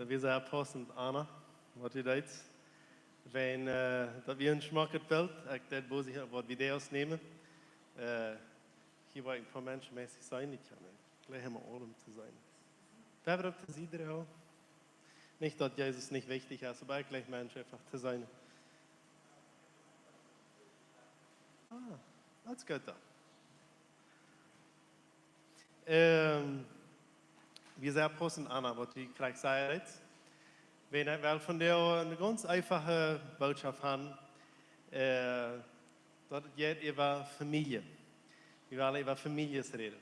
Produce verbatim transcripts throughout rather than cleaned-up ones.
Daut wia sea paussent, Anna, waut du deetst. Wan, äh, daut wia een schmocket Bilt, ekj deed bloos waut Videos nämen. Äh, hia woaren een poa Menschen meist sennen, ekj kaun nich jlikj emma aulem to sennen. Wer opp de Sied, jo? Nich daut Jesus nich wichtich es, oba ekj jlikj Menschen eefach to sennen. Ah, daut es goot dan. Ähm, wia sea paussent, Anna, waut du krakjt sajchst. Wie wellen vondoag eene gaunz eenfache Botschaft haben, äh, daut jeit äwa Famielje. Wie wellen äwa Famieljes räden.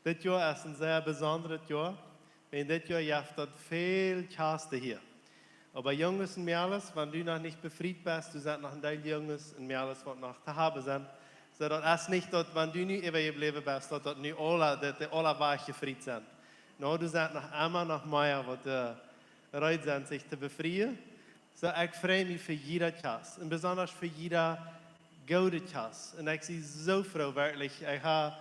Dit Joa es een sea besondret Joa, wiels dit Joa jeft daut väl Kjast hia. Oba Junges un Mejales, wan du noch nich befriet best, doa sent noch een Deel Junges un Mejales, waut noch to haben sent. Soo daut es nich daut, wan du nu äwajebläwen best, daut daut nu aule, daut dee aule wajch befriet sent. Nä, doa sent noch emma noch mea, waut, äh, reed sent, sikj to befrieen. Soo, ekj frei mie fa jieda Kjast. Un besonda fa jieda goode Kjast. Un ekj sie soo froo, werkjlich. Ekj hab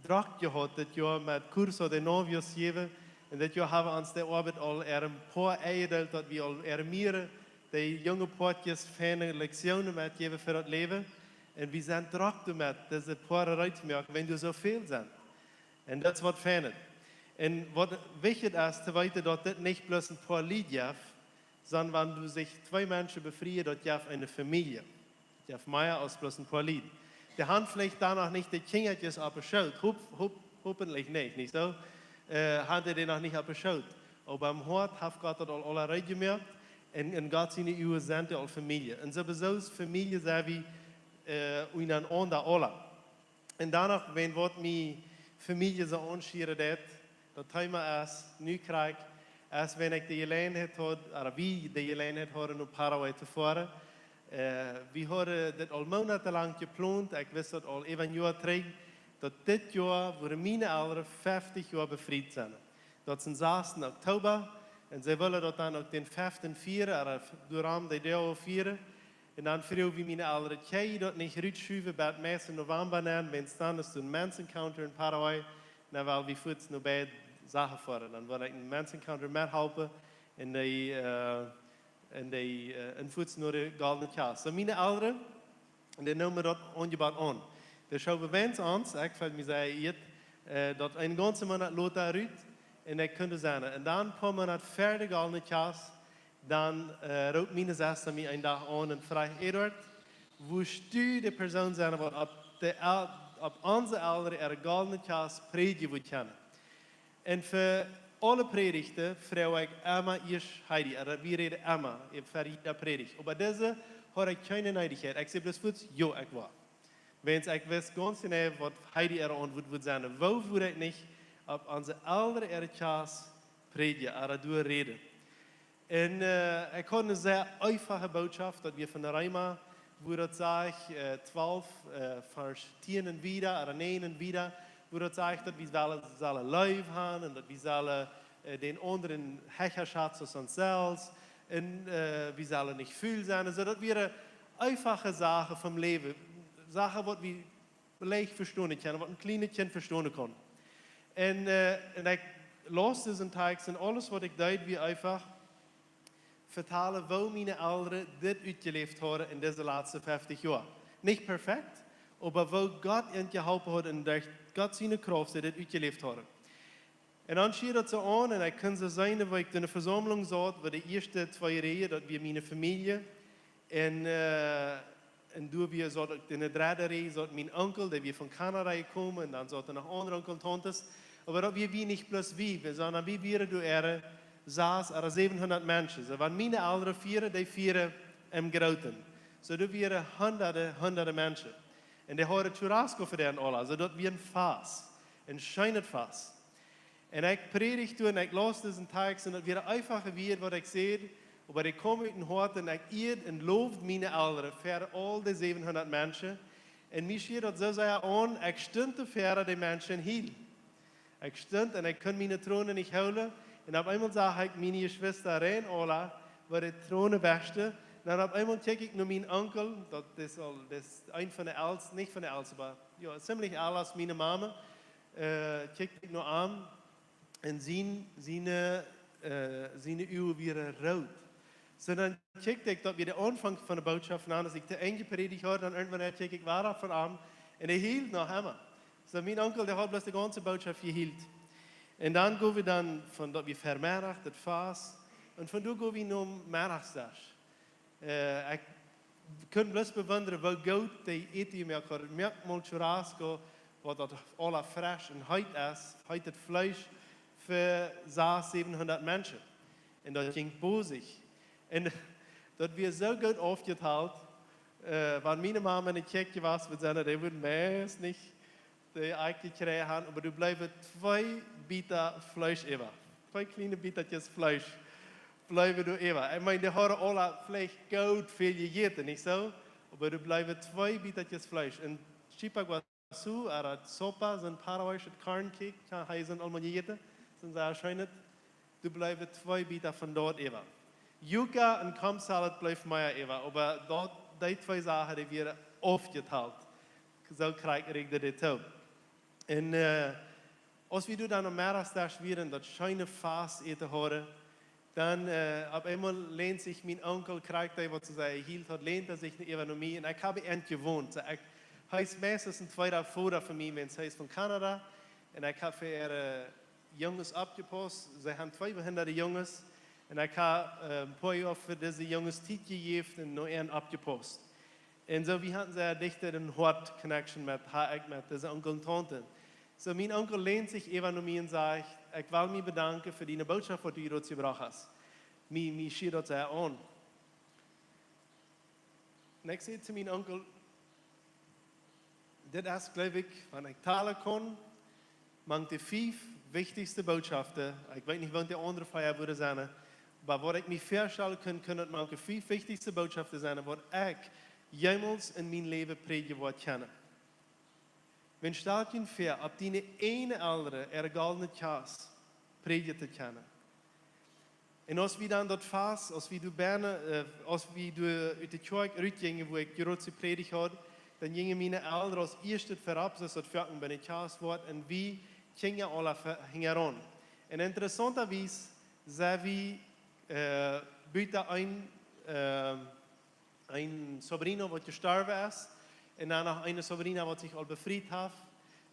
drock jehaut dit Joa met Curso de Novios jäwen. Un dit Joa hab wie ons de Oabeit aul een poa enjedeelt, daut wie aul mea de junge Poatjes feine Lektionen metjäwen fa daut Läwen. Un wie sent drock doamet, dise Poa reed to moaken, wan doa soo väl sent. Un daut es waut fein es. Un waut wichtich es to weeten, daut dit nich bloos een poa Lied jeft, sonda wan doa sikj twee Menschen befrieen, daut jeft eene Famielje. Daut jeft mea aus bloos een poa Lied. Dee haben veleicht dan noch nich de Kjinja oppe Schoot, hop-, hop-, hopentlich nich, nich soo? Äh, haben dee noch nich oppe Schoot. Oba em Hoat haft Gott daut aul, aul reed jemoakt. Un, un Gott siene Uagen sent dee aul Famielje. Un sowieso es Famielje, saj wie, äh, unjarenaunda aula. Un dan noch, wan waut mie Famielje soo aunschieren deed, daut Thema es, nu krakjt, es wan ekj de Jeläajenheit haud, ooda wie de Jeläajenheit hauden no Paraguay to foaren. Äh, wie hauden dit aul monatelang jeplont, ekj wist daut aul äwa een Joa trigj, daut dit Joa wudden miene Elren feftich Joa befriet sennen. Daut es aum sasten Oktoba, un see wullen daut dan uk dän feften fieren, ooda doaromm dee Doag fieren. Un dan fruach wie miene Elren, kjenn jie daut nich rutschuwen bat meist November nenn, wiels dan es een Men's Encounter en Paraguay, dan well wie fuaz no beid Sachen foaren. Dan well ekj een Men's Encounter methalpen un dee, äh, un dee, äh, un fuaz no de Goldne Kjast. Soo miene Elren, un dee neemen daut Aunjebott aun. Dee schowen ons, ekj felt mie sea jeieet, äh, daut een gaunzen Moonat lota rut, un ekj kunn doa sennen. Un dan een poa Moonat ver de Goldne Kjast, dan, äh, roopt miene Sesta mie een Dach aun un fruach: "Eduard, wurscht du de Persoon sennen, waut opp de El-, opp onse Elren äare Goldne Kjast prädjen wudd kjennen?" Un fa aule Prädichten fruach ekj emma ieescht Heidi, ooda wie räden emma, fa jieda Prädicht. Oba dise haud ekj kjeene Needichkjeit. Ekj säd bloos fuaz: "Jo, ekj well." Wiels ekj wist gaunz jeneiw, waut Heidi äare Auntwuat wudd sennen. Woo wudd ekj nich opp onse Elren äare Kjast prädjen, ooda doa räden? Un, äh, ekj haud eene sea eenfache Botschaft, daut wia von Reema, wua daut sajcht, äh, twalf, äh, Varsch tieen un wieda, ooda näajen un wieda, wua daut sajcht, daut wie sellen, sellen leew haben un daut wie sellen, äh, dän aundren hecha schazen aus ons selfst. Un, äh, wie sellen nich ful sennen. Soo daut wieren eenfache Sachen vom Läwen, Sachen, waut wie leicht vestonen kjennen, waut een kjlienet Kjint vestonen kaun. Un, äh, un ekj laus disen Tekst un aules, waut ekj deed, wia eenfach vetalen, woo miene Elren dit utjeläft hauden en dise latste feftich Joa. Nich perfekt, oba woo Gott an jeholpen haud un derch Gott siene Krauft see dit utjeläft hauden. Un dan schieed daut soo aun, un ekj kunn soo seenen, woo ekj en eene Vesaumlunk saut, wua de ieeschte twee Räajen, daut wia miene Famielje. Un, äh, un doa wia, saut uk en de dredde Räaj, saut mien Onkel, dee wia von Kanada jekomen, un dan sauten noch aundre Onkel un Tauntes. Oba daut wia, wia nich bloos wie, wie, sonda wie wieren doa äare sas ooda säwenhundat Menschen. Soo, wan miene Elren fieren, dee fieren em Grooten. Soo, doa wieren hundade, hundade Menschen. Un dee hauden Churrasco fa dän aula. Soo, daut wia een Fast. Een scheenet Fast. Un ekj prädicht doa un ekj laus disen Tekst un daut wia een eenfache Wieed, waut ekj säd, oba dee kjeem ut mien Hoat un ekj ieed un lowd miene Elren ver aul dee säwenhundat Menschen. Un mie schieed daut soo sea aun, ekj stunt doa ver de Menschen un hield. Ekj stunt un ekj kunn miene Tronen nich hoolen. Un opp eemol sach ekj miene Jeschwista rein aula, woo de Tronen wajchten. Un dan opp eemol kjikj ekj no mienen Onkel, daut es aul, daut es een von de elst, nich von de elst, oba, jo, ziemlich ella aus miene Mame. Äh, kjikj ekj no am un sien, siene äh, siene Uagen wieren root. Soo dan kjikjt ekj, daut wia de Aunfank von de Bootschoft, un aus ekj to Enj jeprädicht haud, dan irjentwann kjikjt ekj wada von am, un hee hielt noch emma. Soo mien Onkel, dee haud bloos de gaunze Bootschoft jehielt. Un dan go wie dan von daut wie Vemeddach, daut Fast, un von doa go wie nom Meddachsdesch. Äh, ekj kunn bloos bewundren, woo goot dee Äten jemoakt hauden. Moakt mol churrasco, waut daut aula fresch un heet es, heet daut Fleesch fa sas, säwenhundat Menschen. Un daut jinkj bosich. Un daut wia soo goot aufjetalt, äh, wan miene Mama enne Kjäakj jewast wudd sennen, dee wudd meist nich dee Eik jekjräajen haben, oba doa bleewen twee Bieta Fleesch äwa. Twee kjliene Bietakjes Fleesch bleewen doa äwa. Ekj meen, dee hauden aula veleicht goot väl jejäten, nich soo? Oba doa bleewen twee Bietakjes Fleesch. Un chipa guazú, ooda sopa, soon paraguayschet Kornkjäakj, kjan, hee soont aulmol jejäten, soont sea scheenet. Doa bleewen twee Bieta von daut äwa. Yuca un Cobb Salad bleef mea äwa, oba daut, dee twee Sachen, dee wieren aufjetalt. Soo kjrieech ekj daut too. Un, äh, aus wie doa dan aum Meddachsdesch wieren, daut scheene Fastäten hauden, dan, äh, opp eemol länt sikj mien Onkel, krakjt dee, waut see säd, hee hilt haud, länt hee sikj äwa no mie. Un ekj hab am jewant. Soo, ekj, hee es meistens een tweeda Voda fa mie, wiels hee es von Kanada. Un ekj hab fa äare Junges oppjepaust. See haben twee behindade Junges. Un ekj hab, äh, een poa Joa fa dise Junges Tiet jejäft un no an oppjepaust. Un soo, wie hauden sea dichte een Hoat-Connection met, ha ekj met dise Onkel un Taunte. Soo, mien Onkel länt sikj äwa no mie un sajcht: "Ekj well mie bedanken fa diene Bootschoft, waut du hia rutjebrocht hast. Mie, mie schieet daut sea aun." Un ekj säd to mien Onkel: "Dit es, jleew ekj, wan ekj talen kaun, mank de fief wichtichste Bootschoften, ekj weet nich, waut de aundre vea wudden sennen, oba waut ekj mie väastalen kunn, kunn daut mank de fief wichtichste Bootschoften sennen, waut ekj jemols en mien Läwen prädjen woa kjennen. Wan stalt junt väa, opp diene eene Elren äare goldne Kjast prädjen to kjennen." Un aus wie dan daut Fast, aus wie doa bennen, äh, aus wie doa ut de Kjoakj rutjinjen, wua ekj jrod jeprädicht haud, dan jinjen miene Elren aus ieeschtet verop, soo aus daut foaken bie ne Kjast woat, un wie Kjinja aula ver-, hinjaraun. Un interessauntawies sent wie, äh, buta een, äh, een sobrino, waut jestorwen es, un dan noch eene sobrina, waut sikj aul befriet haft,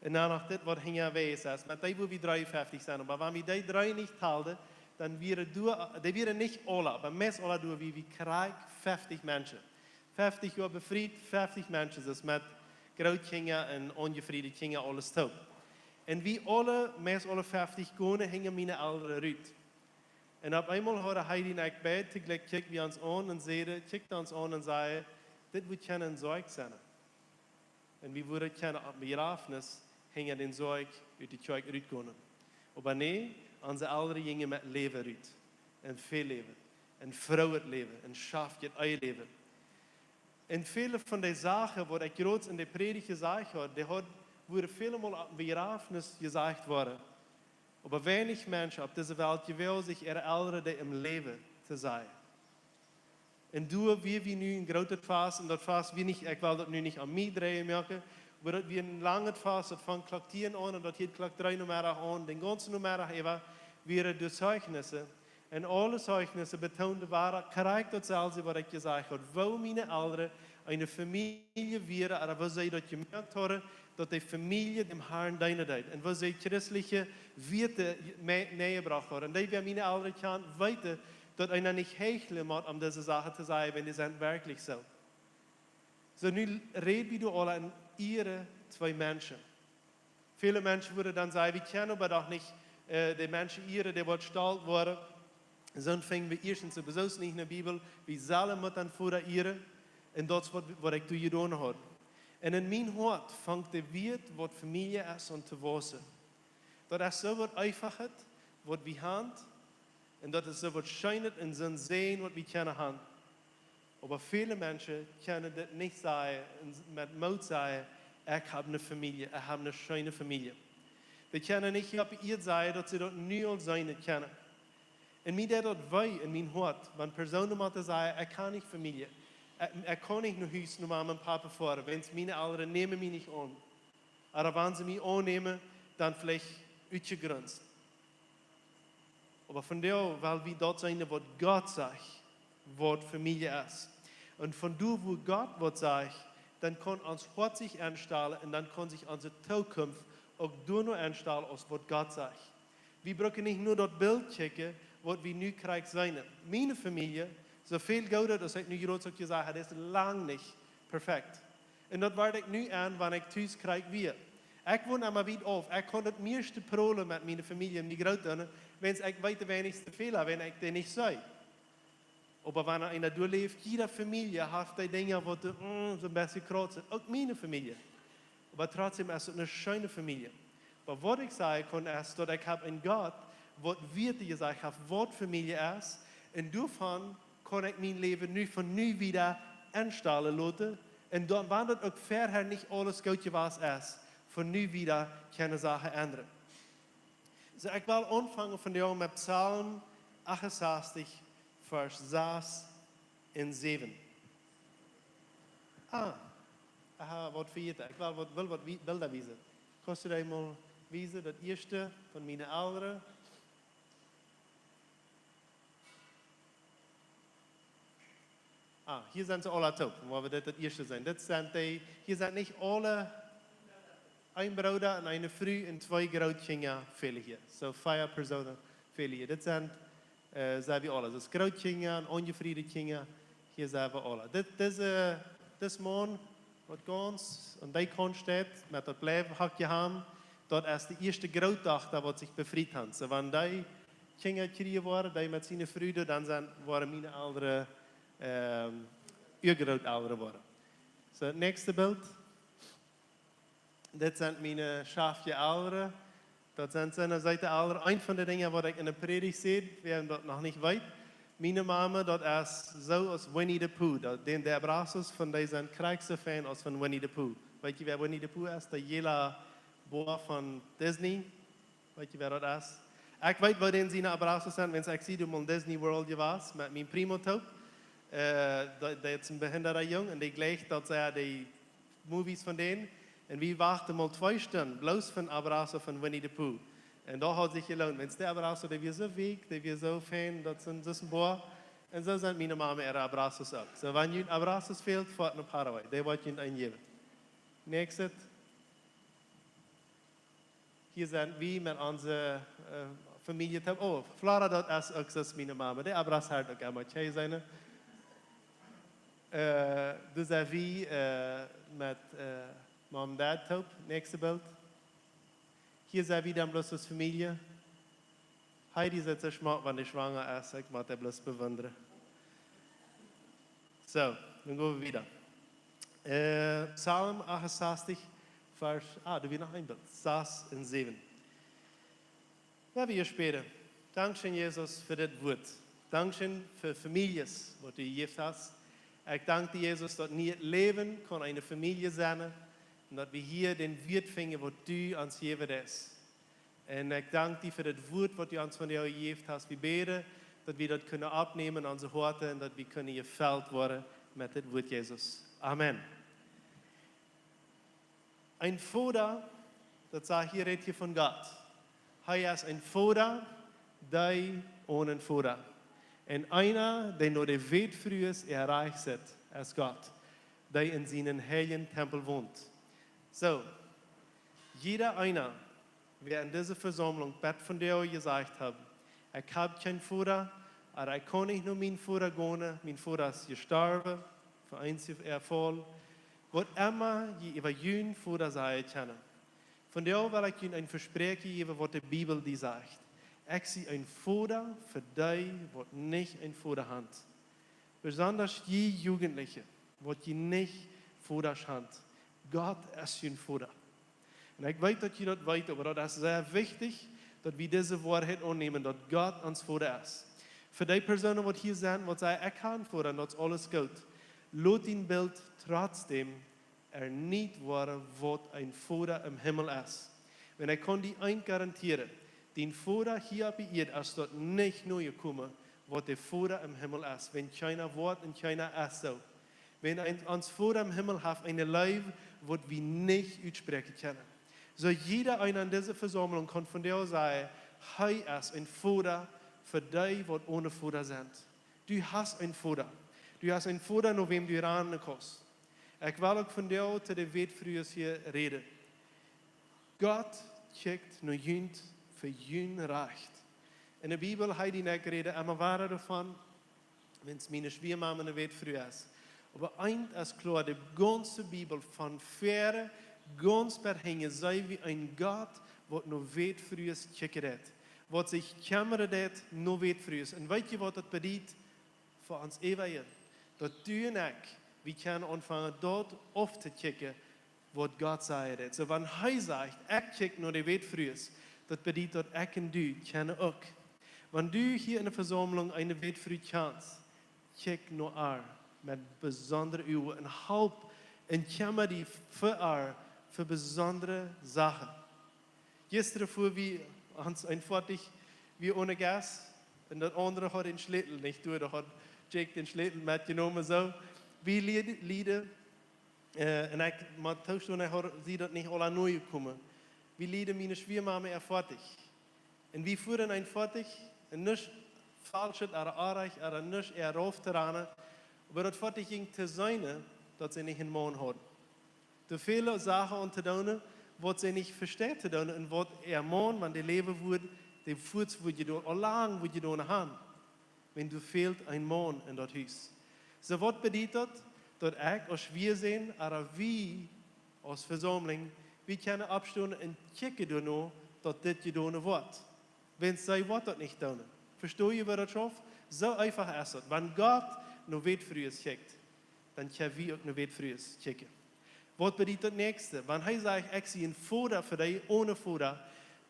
un dan noch dit, waut hinjawäajes es. Met dee, wua wie dreeunfeftich sent. Oba wan wie dee dree nich talden, dan wieren doa, dee wieren nich aula, oba meist aula doa, wie, wie krakjt feftich Menschen. Feftich Joa befriet, feftich Menschen, daut es met Grootkjinja un onjefriede Kjinja aules toop. Un wie aule, meist aule feftich, gonen hinja miene Elren rut. Un opp eemol hauden Heidi un ekj beid toojlikj, kjikjt wie ons aun un säden, kjikjt ons aun un säden: "Dit wudd kjennen Sorg sennen. Un wie wudden kjennen opp Bejrafnis hinja dän Sorg ut de Kjoakj rutgonen." Oba nä, onse Elren jinjen met Läwen rut. Un väl Läwen. Un frooet Läwen. Un schaftjet Läwen. Un väle von dee Sachen, waut ekj jrod en de Prädicht jesajcht haud, dee haud, wudden väle Mol opp Bejrafnis jesajcht woaren. Oba weinich Menschen opp dise Welt jewoagen sikj äare Elren, dee em Läwen to sennen. Un doa wia wie nu een grootet Fast, un daut Fast wia nich, ekj well daut nu nich aun mie dreien moaken, oba daut wia een langet Fast, daut funk Klock tieen aun un daut hilt Klock dree Nomeddach aun, dän gaunzen Nomeddach äwa wieren de Zeijnisse. Un aule Zeijnisse betoonden wada krakjt daut selwje, waut ekj jesajcht haud, woo miene Elren eene Famielje wieren, ooda woo see daut jemoakt hauden, daut de Famielje däm Harn deenen deed. Un woo see christelje Wieed me-, nenjebrocht hauden. Un dee, wäa miene Elren kjant, weeten, daut eena nich hecheln mott, om dise Sachen to sajen, wan dee sent werkjlich soo. Soo, nu räd wie doa aula en ieren twee Menschen. Väle Menschen wudden dan sajen: "Wie kjennen oba doch nich, äh, de Menschen ieren, dee woat stolt woaren." Soo finj wie ieeschtens sowieso nich en de Bibel, wie sellen Mutta un Voda ieren, un daut es waut, waut ekj doa jedonen haud. Un en mien Hoat funk de Wieed, waut Famielje es, aun to wausen. Daut es soo waut Eefachet, waut wie haben, un daut es soo waut Scheenet un soon Säajen, waut wie kjennen haben. Oba väle Menschen kjennen dit nich sajen un met Moot sajen: "Ekj hab ne Famielje, ekj hab ne scheene Famielje." Dee kjennen nich hia opp Ieed sajen, daut see daut nu aul seenen kjennen. Un mie deit daut wee en mien Hoat, wan Persoonen motten sajen: "Ekj hab nich Famielje. Ekj, ekj kaun nich no Hus no Mama un Papa foaren, wiels miene Elren nämen mie nich aun. Ooda wan see mie aunnämen, dan veleicht utjegrunzt." Oba vondoag well wie daut seenen, waut Gott sajcht, waut Famielje es. Un von doa, wua Gott waut sajcht, dan kaun ons Hoat sikj enstalen un dan kaun sikj onse Tookunft uk doano enstalen, aus waut Gott sajcht. Wie brucken nich no daut Bilt kjikjen, waut wie nu krakjt seenen. Miene Famielje, soo väl Goodet aus ekj nu jrods uk jesajcht hab, es lang nich perfekt. Un daut wort ekj nu aun, wan ekj tus krakjt wia. Ekj won emma wiet auf. Ekj kunn daut mieeschte prolen met miene Famielje, mien Grootelren, wiels ekj weet de weinichste Fäla, wan ekj dee nich see. Oba wan eena doa läft, jiede Famielje haft dee Dinja, waut de, mm, soo een bät krauzen. Uk miene Famielje. Oba trotzdäm es et eene scheene Famielje. Oba waut ekj sajen kaun, es, daut ekj hab een Gott, waut Wieed jesajcht haft, waut Famielje es. Un doavon kaun ekj mien Läwen nu, von nu wieda enstalen loten. Un dan, wan daut uk verhäa nich aules goot jewast es, von nu wieda kjennen Sachen endren. Soo, ekj well aunfangen vondoag met Psalm achtensastich, Varsch sas un säwen. Ah, aha, waut vejäten. Ekj well waut, well waut wie-, Bilda wiesen. Kaust du daut mol wiesen, daut ieeschte von miene Elren? Ah, hia sent see aula toop, wua wie dit, daut ieeschte seenen. Dit sent dee, hia sent nich aule, een Brooda un eene Fru un twee Grootkjinja fälen hia. Soo, vea Persoonen fälen hia. Dit sent, äh, sent wie aula. Daut es Grootkjinja un onjefriede Kjinja. Hia sent wie aula. Dit, dise, dis Maun, waut gaunz aun dee Kaunt steit, met daut Bleiwhakje aun, daut es de ieeschte Grootdochta, waut sikj befriet haft. Soo, wan dee Kjinja kjrieen woaren, dee met siene Fru, dan sent, woaren miene Elren, ähm, Uagrootelren woaren. Soo, näakjste Bilt. Dit sent miene Schaftje Elren. Daut sent seene Sied Elren. Eent von de Dinja, waut ekj enne Prädicht säd, wäa daut noch nich weet. Miene Mame, daut es soo aus Winnie the Pooh. Daut, dän, de Abrazos von dee sent krakjt soo fein aus von Winnie the Pooh. Weet jie, wäa Winnie the Pooh es? De jäla Boa von Disney. Weet jie, wäa daut es? Ekj weet, woo dän siene Abrazos sent, wiels ekj sie doa mol en Disney World jewast met mien Primo toop. Äh, dee, dee es een behinderda Jung un dee jleicht daut sea de Movies von dän. Un wie wachten mol twee Stunden, bloos fa een Abrazo von Winnie the Pooh. Un daut haud sikj jeloont. Wiels de Abrazo, dee wia soo weekj, dee wia soo fein, daut sent, daut es een Boa. Un soo sent miene Mame äare Abrazos uk. Soo, wan junt Abrazos fält, foat no Paraguay. Dee woat junt eenen jäwen. Näakjstet. Hia sent wie met onse, äh, Famielje toop. Oh, Flora, daut es uk soo aus miene Mame. De Abrazo haft uk emma twee seene. Äh, doa sent wie, äh, met, äh, Mom un Dad toop. Näakjste Bilt. Hia sent wie dan bloos aus Famielje. Heidi sitt soo schmock, wan dee schwanga es. Ekj mott dee bloos bewundren. Soo, dan go wie wieda. Äh, Psalm achtensastich, Varsch, ah, doa wia noch een Bilt. Sas un säwen. Lot ons bäden. Dankscheen, Jesus, fa dit Wuat. Dankscheen fa Famieljes, waut du jejäft hast. Ekj dank die, Jesus, daut nie Läwen kaun eene Famielje sennen. Un daut wie hia dän Wieet finjen, waut du ons jäwen deist. Un ekj dank die fa dit Wuat, waut du ons vondoag jejäft hast. Wie bäden, daut wie daut kjennen oppnämen en onse Hoaten un daut wie kjennen jefelt woaren met dit Wuat, Jesus. Amen. Een Voda, daut sajcht hia, rät hia von Gott. Hee es een Voda, dee onen Voda. Un eena, dee no de Wätfrues äa Rikj sitt, es Gott, dee en sienen heiljen Tempel wont. Soo, jieda eena, wäa en dise Vesaumlunk bat vondoag jesajcht haft: "Ekj hab kjeen Voda, ooda ekj kaun nich no mienen Voda gonen, mien Voda es jestorwen, fa eent äa Faul." Waut emma jie äwa jun Voda sajen kjennen. Vondoag well ekj junt een Vespräakjen jäwen, waut de Bibel die sajcht. Ekj sie een Voda fa dee, waut nich een Voda haben. Besonda jie Jugendliche, waut jie nich Vodasch haben. Gott es jun Voda. Un ekj weet, daut jie daut weeten, oba daut es sea wichtich, daut wie dise Woarheit aunnämen, daut Gott ons Voda es. Fa dee Persoonen, waut hia sent, waut sajen: "Ekj hab een Voda un daut es aules goot." Lot dien Bilt trotzdäm erneit woaren, waut een Voda em Himmel es. Wan ekj kaun die eent garantieren: dien Voda hia opp de Ieed es daut nich nojekomen, waut de Voda em Himmel es. Wan kjeena woat un kjeena es soo. Wan een, ons Voda em Himmel haft eene Leew, waut wie nich utspräakjen kjennen. Soo jieda eena en dise Vesaumlunk kaun vondoag sajen: "Hee es een Voda fa dee waut one Voda sent. Du hast een Voda. Du hast een Voda, no wäm du rannen kaust. Ekj well uk vondoag to de Wätfrues hia räden. Gott kjikjt no junt fa jun Rajcht. Enne Bibel, hee dee, ekj räd emma wada doavon, wiels miene Schwiamama ne Wätfru es. Oba eent es kloa, de gaunze Bibel von väaren gaunz bat hinjen seenen wie een Gott, waut no Wätfrues kjikjen deit, waut sikj kjemmren deit no Wätfrues. Un weet jie, waut daut bediet? Fa ons äwaje, daut du un ekj, wie kjennen aunfangen, daut auftochecken, waut Gott sajen deit. Soo, wan hee sajcht: "Ekj kjikj no de Wätfrues", daut bediet, daut ekj un du kjennen uk. Wan du hia enne Vesaumlunk eene Wätfru kjanst, kjikj no äa met besondre Uagen un halp un kjemma die fa äa fa besondre Sachen. Jistren fua wie ons een Foatich, wie one Gas, un daut aundre haud dän Schlätel nich doa, doa haud Jake dän Schlätel metjenomen, soo. Wie lieden, lieden, äh, un ekj mott toostonen, ekj haud, sie daut nich aula nojekomen. Wie lieden miene Schwiamama äa Foatich. Un wie fuaren een Foatich, un nuscht faulschet ooda oajch, ooda nuscht äa rauf to rannen, oba daut Foatich jinkj to seenen, daut see nich een Maun haud. Doa väle Sachen aun to doonen, waut see nich vesteit to doonen, un waut äa Maun, wan dee läwen wudd, dee fuaz wudd jedonen, aul lang wudd jedonen han. Wan doa fält een Maun en daut Hus. Soo, waut bediet daut? Daut ekj aus Schwiasän, ooda wie aus Vesaumlunk, wie kjennen oppstonen un kjikjen doano, daut dit jedonen woat. Wan see woat daut nich doonen. Vesto jie, woo daut schauft? Soo eefach es daut. Wan Gott no Wätfrues kjikjt, dan kjenn wie uk no Wätfrues kjikjen. Waut bediet daut näakjste? Wan hee sajcht: "Ekj sie een Voda fa dee one Voda."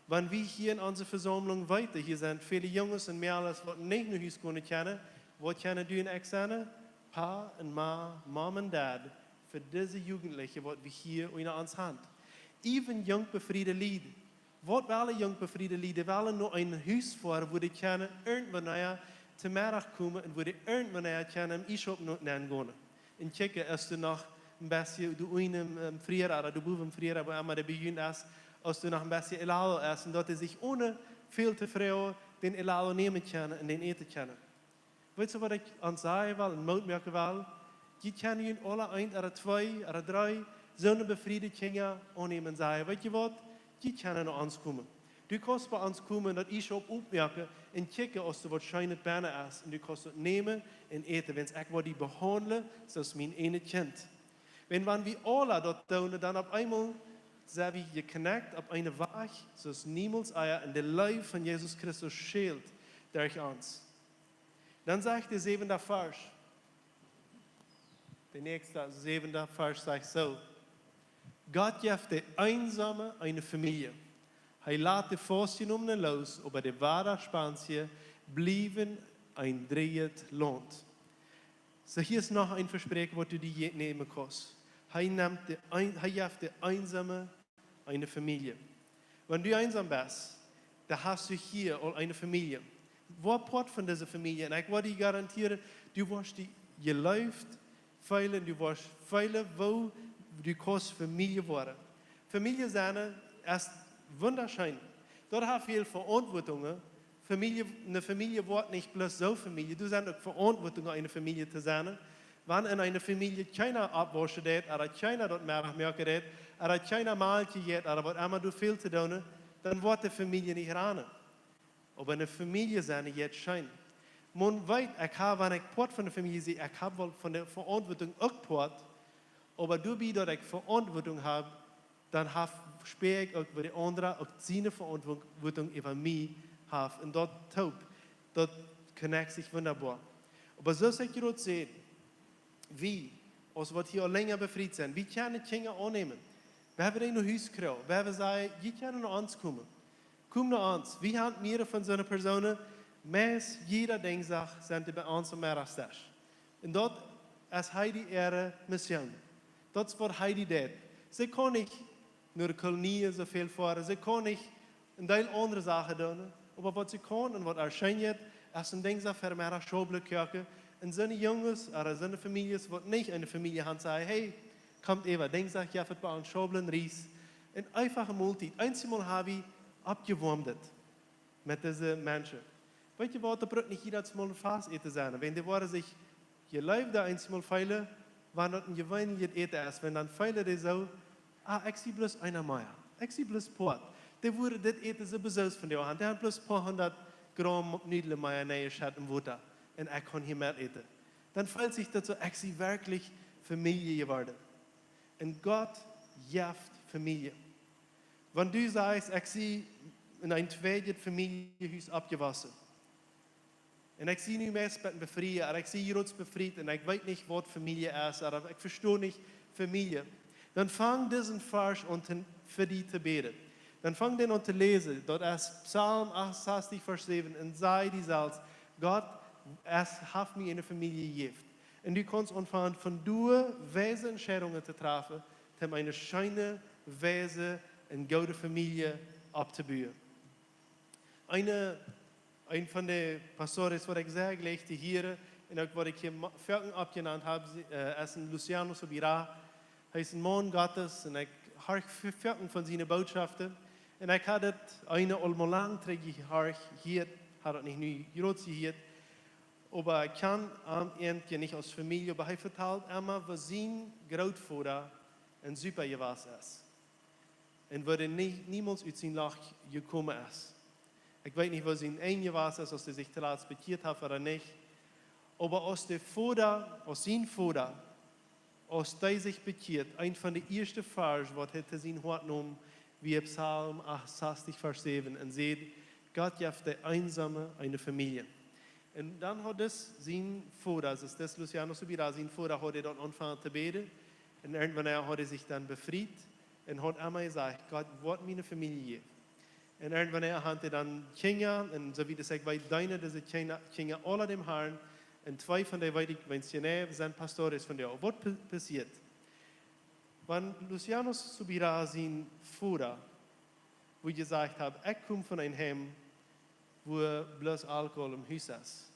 Wan wie hia en onse Vesaumlunk weeten, hia sent väle Junges un Mäakjes, waut nich no Hus gonen kjennen, waut kjennen du un ekj sennen? Pa un Ma, Mom un Dad, fa dise Jugendliche, waut wie hia unja ons han. Even junk befriede Lied. Waut wellen junk befriede Lied? Dee wellen no een Hus foaren, wua dee kjennen irjentwanea to Meddach komen un wua dee irjentwanea kjennen em Iesschaup nenn gonen. Un kjikjen, aus doa noch een bät doa unjen em, em Friera, ooda doa bowen em Friera, wua emma dee bie junt es, aus doa noch een bät helado es, un daut dee sikj one väl to froagen dän helado nämen kjennen un dän äten kjennen. Weetst du, waut ekj ons sajen well un Moot moaken well? Jie kjennen junt aula eent ooda twee ooda dree soone befriede Kjinja aunnämen un sajen: "Weetst du waut? Jie kjennen no ons komen. Du kaust bie ons komen, daut Iesschaup oppmoaken un kjikjen, aus doa waut Scheenet bennen es. Un du kaust daut nämen un äten, wiels ekj woa die behaundlen soo aus mien eejnet Kjint." Wan, wan wie aula daut doonen, dan opp eemol sent wie jeconnect opp eene Wajch, soo aus niemols ea, un de Leew von Jesus Christus schient derch ons. Dan sajcht de säwende Varsch, de näakjste säwende Varsch sajcht soo: "Gott jeft de Eensome eene Famielje. Hee lat de Faustjenomne loos, oba de Wadaspanstje bliewen een dreejet Launt." Soo, hia es noch een Vespräakjen, waut du die je-, nämen kaust. Hee nemt de Een-, hee jeft de Eensome eene Famielje. Wan du eensom best, dan hast du hia aul eene Famielje. Woa Poat von dise Famielje. Un ekj woa die garantieren, du woascht die jeleeft feelen, du woascht feelen, woo du kaust Famielje woaren. Famielje sennen es wundascheen. Daut haft väl Veauntwuatungen. Famielje, eene Famielje woat nich bloos soo Famielje. Du sent uk Veauntwuatungen, eene Famielje to sennen. Wan en eene Famielje kjeena oppwauschen deit, ooda kjeena daut Meddach moaken deit, ooda kjeena Malkj jeit, ooda waut emma du väl to doonen, dan woat de Famielje nich rannen. Oba eene Famielje sennen jeit scheen. Maun weet, ekj hab, wan ekj Poat von de Famielje sie, ekj hab woll von de Veauntwuatunk uk Poat, oba doabie, daut ekj Veauntwuatunk hab, dan hab, spia ekj uk, woo de aundra uk siene Veauntwuatunk äwa mie haft. Un daut toop, daut connect sikj wundaboa. Oba soo aus ekj jrod säd, wie, aus waut hia aul lenja befriet sent, wie kjennen Kjinja aunnämen. Wie haben dee no Hus kjrieen, wie haben jesajcht: "Jie kjennen no ons komen. Komt no ons." Wie haben mearere von soone Persoonen, meist jieda Dinjsdach sent dee bie ons aum Meddachsdesch. Un daut es Heidi äare Mission. Daut es waut Heidi deit. See kaun nich no de Kolonie soo väl foaren. See kaun nich een Deel aundre Sachen doonen. Oba waut see kaun un waut äa scheen jeit, es een Dinjsdach Vemeddach Schaublen koaken. Un soone Junges, ooda soone Famieljes, waut nich eene Famielje haben, sajen: "Hey, komt äwa, Dinjsdach jeft et bie ons Schaublen, Ries." Eene eefache Moltiet. Eensjemol hab wie oppjewoamt met dise Menschen. Weet jie waut, daut brukt nich jiedet Mol een Fastäten sennen. Wan dee woaren sikj jeleeft eent Mol feelen, wan daut een jeweenlichet Äten es, wan dan feelen dee soo: "Ah, ekj sie bloos eena mea. Ekj sie bloos Poat." Dee woaren dit Äten soo besitzt von dee Haunt. Dee haben bloos een poa hundat Graum Nudlen mea nenjeschett em Wota. Un ekj kaun hia mea äten. Dan feelt sikj daut soo, ekj sie werkjlich Famielje jeworden. Un Gott jeft Famielje. Wan du sajchst, ekj sie enn een tweedet Famieljehuus oppjewossen. Un ekj sie nu meist een bät befriet, oba ekj sie hia befriet un ekj weet nich waut Famielje es, oba ekj vesto nich Famielje. Dan fang disen Varsch aun to, fa die to bäden. Dan fang dän aun to läsen. Daut es Psalm achtundsechzig, Varsch säwen. Un saj die selfst: "Gott es, haft mie eene Famielje jejäft." Un du kaust aunfangen, von doa weise Entscheidungen to träfen, om eene scheene, weise un goode Famielje opptobuen. Eene, een von de pastores, waut ekj sea jleich to hieren, un uk waut ekj hia ma-, foaken oppjenant hab, sie, äh, es een Luciano Subirá. Hee es een Maun Gottes, un ekj horch ve-, foaken von siene Bootschoften. Un ekj haud daut eene aul mol lang trigj jehorcht, hia, haud daut nich nu jrod jehieet. Oba ekj kjan am eejentlich nich aus Famielje, oba hee vetalt emma, woo sien Grootvoda een Supa jewast es. Un woo dee nie-, niemols ut sien Loch jekomen es. Ekj weet nich, woo sien Enj jewast es, aus hee sikj toolatst bekjieet haft ooda nich. Oba aus de Voda, aus sien Voda, aus dee sikj bekjieet, een von de ieeschte Varsch, waut hee to sien Hoat neem, wia Psalm achtundsechzig, Varsch säwen, un säd: "Gott jeft de Eensome eene Famielje." Un dan haud dis sien Voda, daut es Luciano Subirá sien Voda, haud hee dan aunjefongen to bäden. Un irjentwanea haud hee sikj dan befriet un haud emma jesajcht: "Gott woat mie eene Famielje jäwen." Un irjentwanea haud hee dan Kjinja, un soo wiet aus ekj weet, deenen dise Kjinja, Kjinja aula däm Harn, un twee von dee weet ekj, wiels jie nä sent pastores von dee. Waut pa-, passieet? Wan Luciano Subirá sien Voda, woo jesajcht haud: "Ekj kom von een Heim, wua bloos Alkohol em Hus es.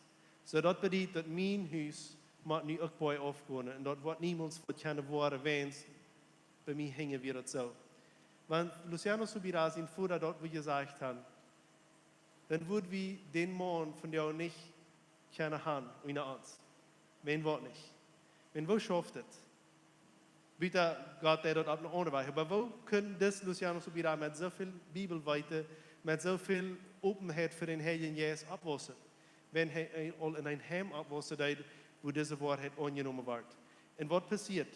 Soo daut bediet, daut mien Hus mott nu uk boajauf gonen, un daut woat niemols waut kjennen woaren, wiels bie mie hinjen wia daut soo." Wan Luciano Subirá sien Voda daut woo jesajcht haud, dan wudd wie dän Maun vondoag nich kjennen han unja ons. Wan woat nich. Wan woo schauft et? Buta Gott deed daut opp eene aundre Wies. Oba woo kunn dis Luciano Subirá met soo väl Bibelweeten, met soo väl Openheit fa dän Heiljen Jeist oppwaussen, wan hee, hee aul enn een Heim oppwaussen deed, wua dise Woarheit aunjenomen wort? Un waut passieet?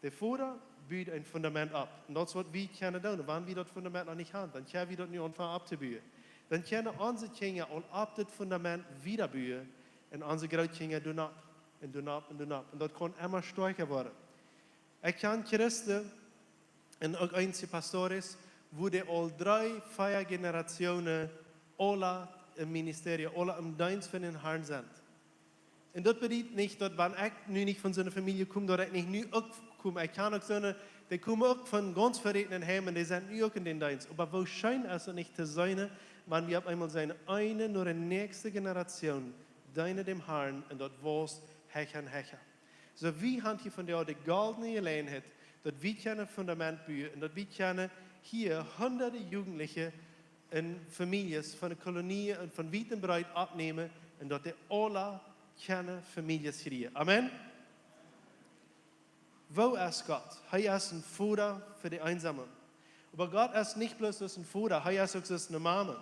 De Voda bud een Fundament opp. Un daut es waut wie kjennen doonen. Wan wie daut Fundament noch nich han, dan kjenn wie daut nu aunfangen opptobuen. Dan kjennen onse Kjinja aul opp daut Fundament wiedabuen. Un onse Grootkjinja doano, un doano, un doano. Un daut kaun emma stoakja woaren. Ekj kjan Christen, un uk eenje pastores, wua dee aul dree, vea Generationen aula em Ministerium, aula em Deenst von dän Harn sent. Un daut bediet nich, daut wan ekj nu nich von soone Famielje kom, daut ekj nich nu uk kom. Ekj kjan uk soone, dee komen uk von gaunz veräten Heim un dee sent nu uk enn dän Deenst. Oba woo scheen es et nich to seenen, wan wie opp eemol seenen, eene no de näakjste Generation deenen däm Harn, un daut wausst hecha un hecha. Soo, wie han hia vondoag de goldne Jeläajenheit, daut wie kjennen Fundament buen un daut wie kjennen hia hundade Jugendliche un Famieljes von de Kolonien un von wiet un breet oppnämen un daut dee aula kjennen Famieljes kjrieen. Amen. Woo es Gott? Hee es een Voda fa de Eensome. Oba Gott es nich bloos een Voda, hee es uk eene Mame.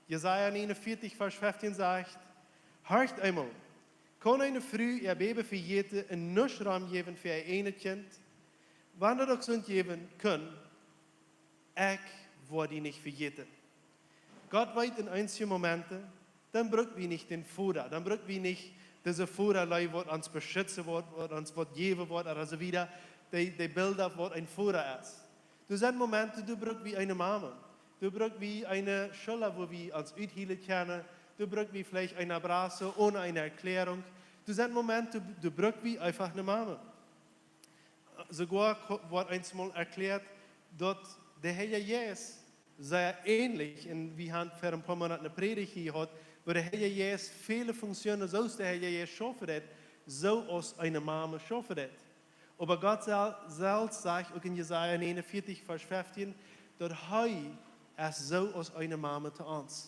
Jesaja negenundvierzig, Varsch feftieen sajcht: "Horcht eemol, kaun eene Fru äa Bäbe vejäten un nuscht romjäwen fa äa eejnet Kjint? Wan daut uk sull jäwen kjennen, ekj woa die nich vejäten." Gott weet, enn eenje Momenten, dan bruck wie nich dän Voda, dan bruck wie nich dise Voda, dee waut ons beschitzen woat, waut ons waut jäwen woat, ooda soo wieda, dee, dee Bilda, waut een Voda es. Doa sent Momenten, doa bruck wie eene Mame. Doa bruck wie eene Schulla, wua wie ons uthielen kjennen. Doa bruck wie veleicht een Abrazo onen eene Erkjläarunk. Doa sent Momenten, doa, doa bruck wie eefach eene Mame. Soogoa ko-, woat eemol erkjläat, daut de Heilje Jeist sea änlich, un wie han ver een poa Moonat eene Prädicht jehaut, woo de Heilje Jeist väle Funktionen, soo aus de Heilje Jeist schaufen deed, soo aus eene Mame schaufen deed. Oba Gott sel-, selfst sajcht uk enn Jesaja negenundvierzig, Varsch feftieen, daut hee es soo aus eene Mame to ons.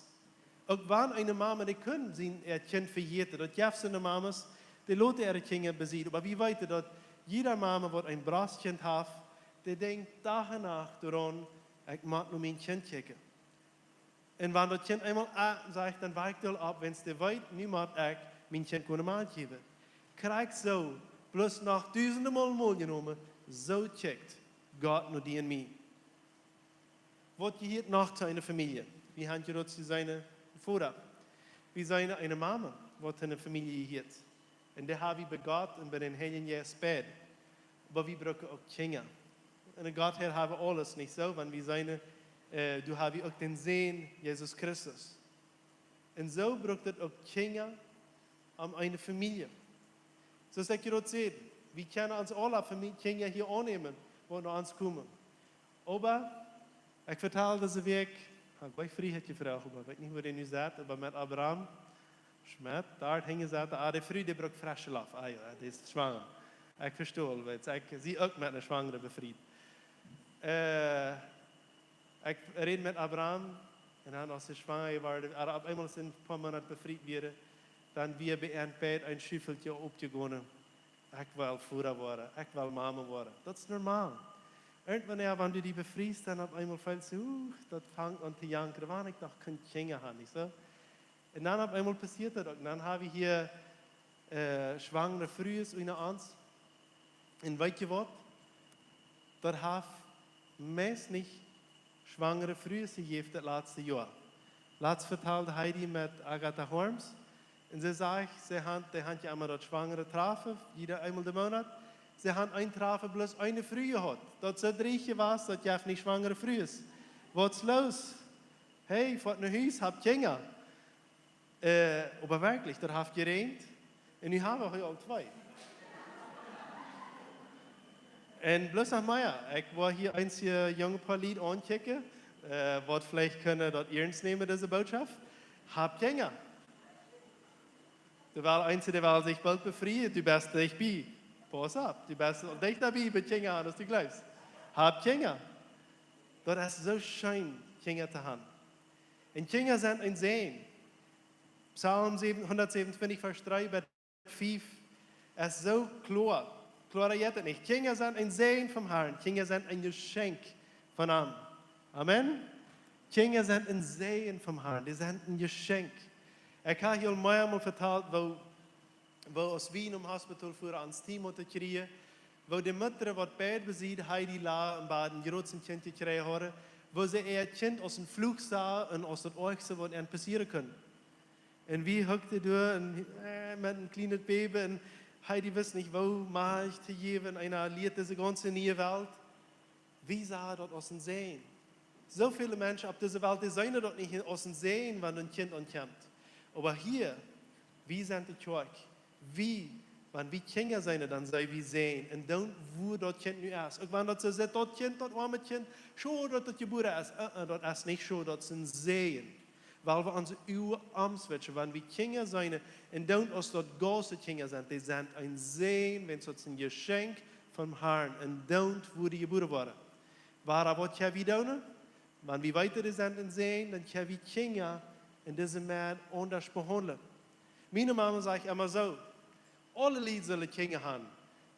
Uk wan eene Mama, dee kunn sien, äa Kjint vejäten. Daut jeft soone Mamas, dee loten äare Kjinja bie sikj. Oba wie weeten, daut jiede Mama, waut een Brostkjint haft, dee denkjt Dach un Nacht doaraun: "Ekj mott no mien Kjint kjikjen." Un wan daut Kjint eemol, ah, sajcht, dan wajcht et aul opp, wiels dee weet: "Nu mott ekj mien Kjint gonen Malkj jäwen." Krakjt soo, bloos noch dusende Mol, Mol jenomen, soo kjikjt Gott no die un mie. Waut jehieet noch to eene Famielje? Wie haben hia daut, wie seenen een Voda. Wie seenen eene Mama, waut to eene Famielje jehieet. Un dee haben wie bie Gott un bie dän Heiljen Jeist beid. Oba wie brucken uk Kjinja. Un en Gott haben wie aules, nich soo? Wan wie seenen, äh, doa haben wie uk dän Sän, Jesus Christus. Un soo brukt et uk Kjinja om eene Famielje. Soo aus ekj daut säd, wie kjennen ons aule Famie-, Kjinja hia aunnämen, waut no ons komen. Oba ekj vetald dise Wäakj, ha, ekj wia Friedhoff jefroacht, oba ekj weet nich, wua dee nu sett, oba met Abraham Schmidt, doa hinjen sett, ah, dee Fru, dee brukt fresche Loft. Ah jo, dee es schwanger. Ekj vesto, wiels ekj sie uk met eene Schwangere befriet. Äh, ekj räd met Abraham, un dan, aus see schwanger wia, ooda opp eemol en poa Moonat befriet wia, dan wia bie an beid een Schuffeltje oppjegonen. Ekj well Voda woaren, ekj well Mama woaren. Daut es normal. Irjentwanea, wan du die befriest, dan opp eemol feelst du, uh, daut fangt aun to jankren, wan ekj doch kunn Kjinja haben, nich soo? Un dan opp eemol passieet daut uk. Dan haben wie hia, äh, schwangere Frues unja ons. Un weetst du waut? Daut haft meist nich schwangere Frues jejäft daut latste Joa. Latst vetald Heidi met Agatha Horms. Un see sajcht, see haft, dee haft je emma daut Schwangere Trafen, jieda eemol dän Moonat. See haft een Trafen bloos eene Fru jehaut. Daut soo dreist wia, daut jeft nich schwangere Frues. Waut es loos? Hey, foat no Hus, hab Kjinja. Äh, oba werkjlich, daut haft jeräajent. Un nu haben wie aul twee. Un bloos noch mea. Ekj wull hia eenje junge Poa Lied aunkjikjen, äh, waut veleicht kjennen daut iernst nämen, dise Botschaft. Hab Kjinja. Du wellst eenje, dee wellen sikj boolt befrieen, du best dicht bie. Pauss opp, du best aul dichta bie, bie Kjinja haben, aus du jleefst. Hab Kjinja. Daut es soo scheen, Kjinja to haben. Un Kjinja sent een Sän. Psalm säwen, hundatsäwenuntwintich, Varsch dree bat fief es soo kloa. Kloara jeit et nich. Kjinja sent een Sän vom Harn. Kjinja sent een Jeschenkj von am. Amen. Kjinja sent een Sän vom Harn. Dee sent een Jeschenkj. Ekj hab hia aul meamol vetalt, woo, woo aus wie em Hospital fuaren, ons Team hauden jekjräajen, woo de Mutter, waut beid besied Heidi lach un bie een jrootet Kjint jekjräajen haud, woo see äa Kjint aus een Fluch sach un aus daut oajchste, waut an passieren kunn. Un wie huckten doa un, äh, met een kjlienet Baby un Heidi wist nich, woo Malkj to jäwen, un eena lieet dise gaunze niee Welt. Wie sajen daut aus een Sän? Soo väle Menschen opp dise Welt, dee seenen daut nich aus een Sän, wan een Kjint aunkjemt. Oba hia, wie sent de Kjoakj. Wie, wan wie Kjinja seenen, dan sent wie Sän. Un dan, wua daut Kjint nu es. Uk wan daut soo sitt, daut Kjint, daut oame Kjint, schod daut daut jebuaren es. Äh, äh, daut es nich schod, daut es een Sän. Wiels wie onse Uagen omswitchen, wan wie Kjinja seenen, un dan aus daut Gott siene Kjinja sent, dee sent een Sän, wiels daut es een Jeschenkj vom Harn, un dan wua dee jebuaren woaren. Oba waut kjenn wie doonen? Wan wie weeten, dee sent een Sän, dan kjenn wie Kjinja en dise Welt aundasch behaundlen. Miene Mama sajcht emma soo: "Aule Lied sellen Kjinja haben.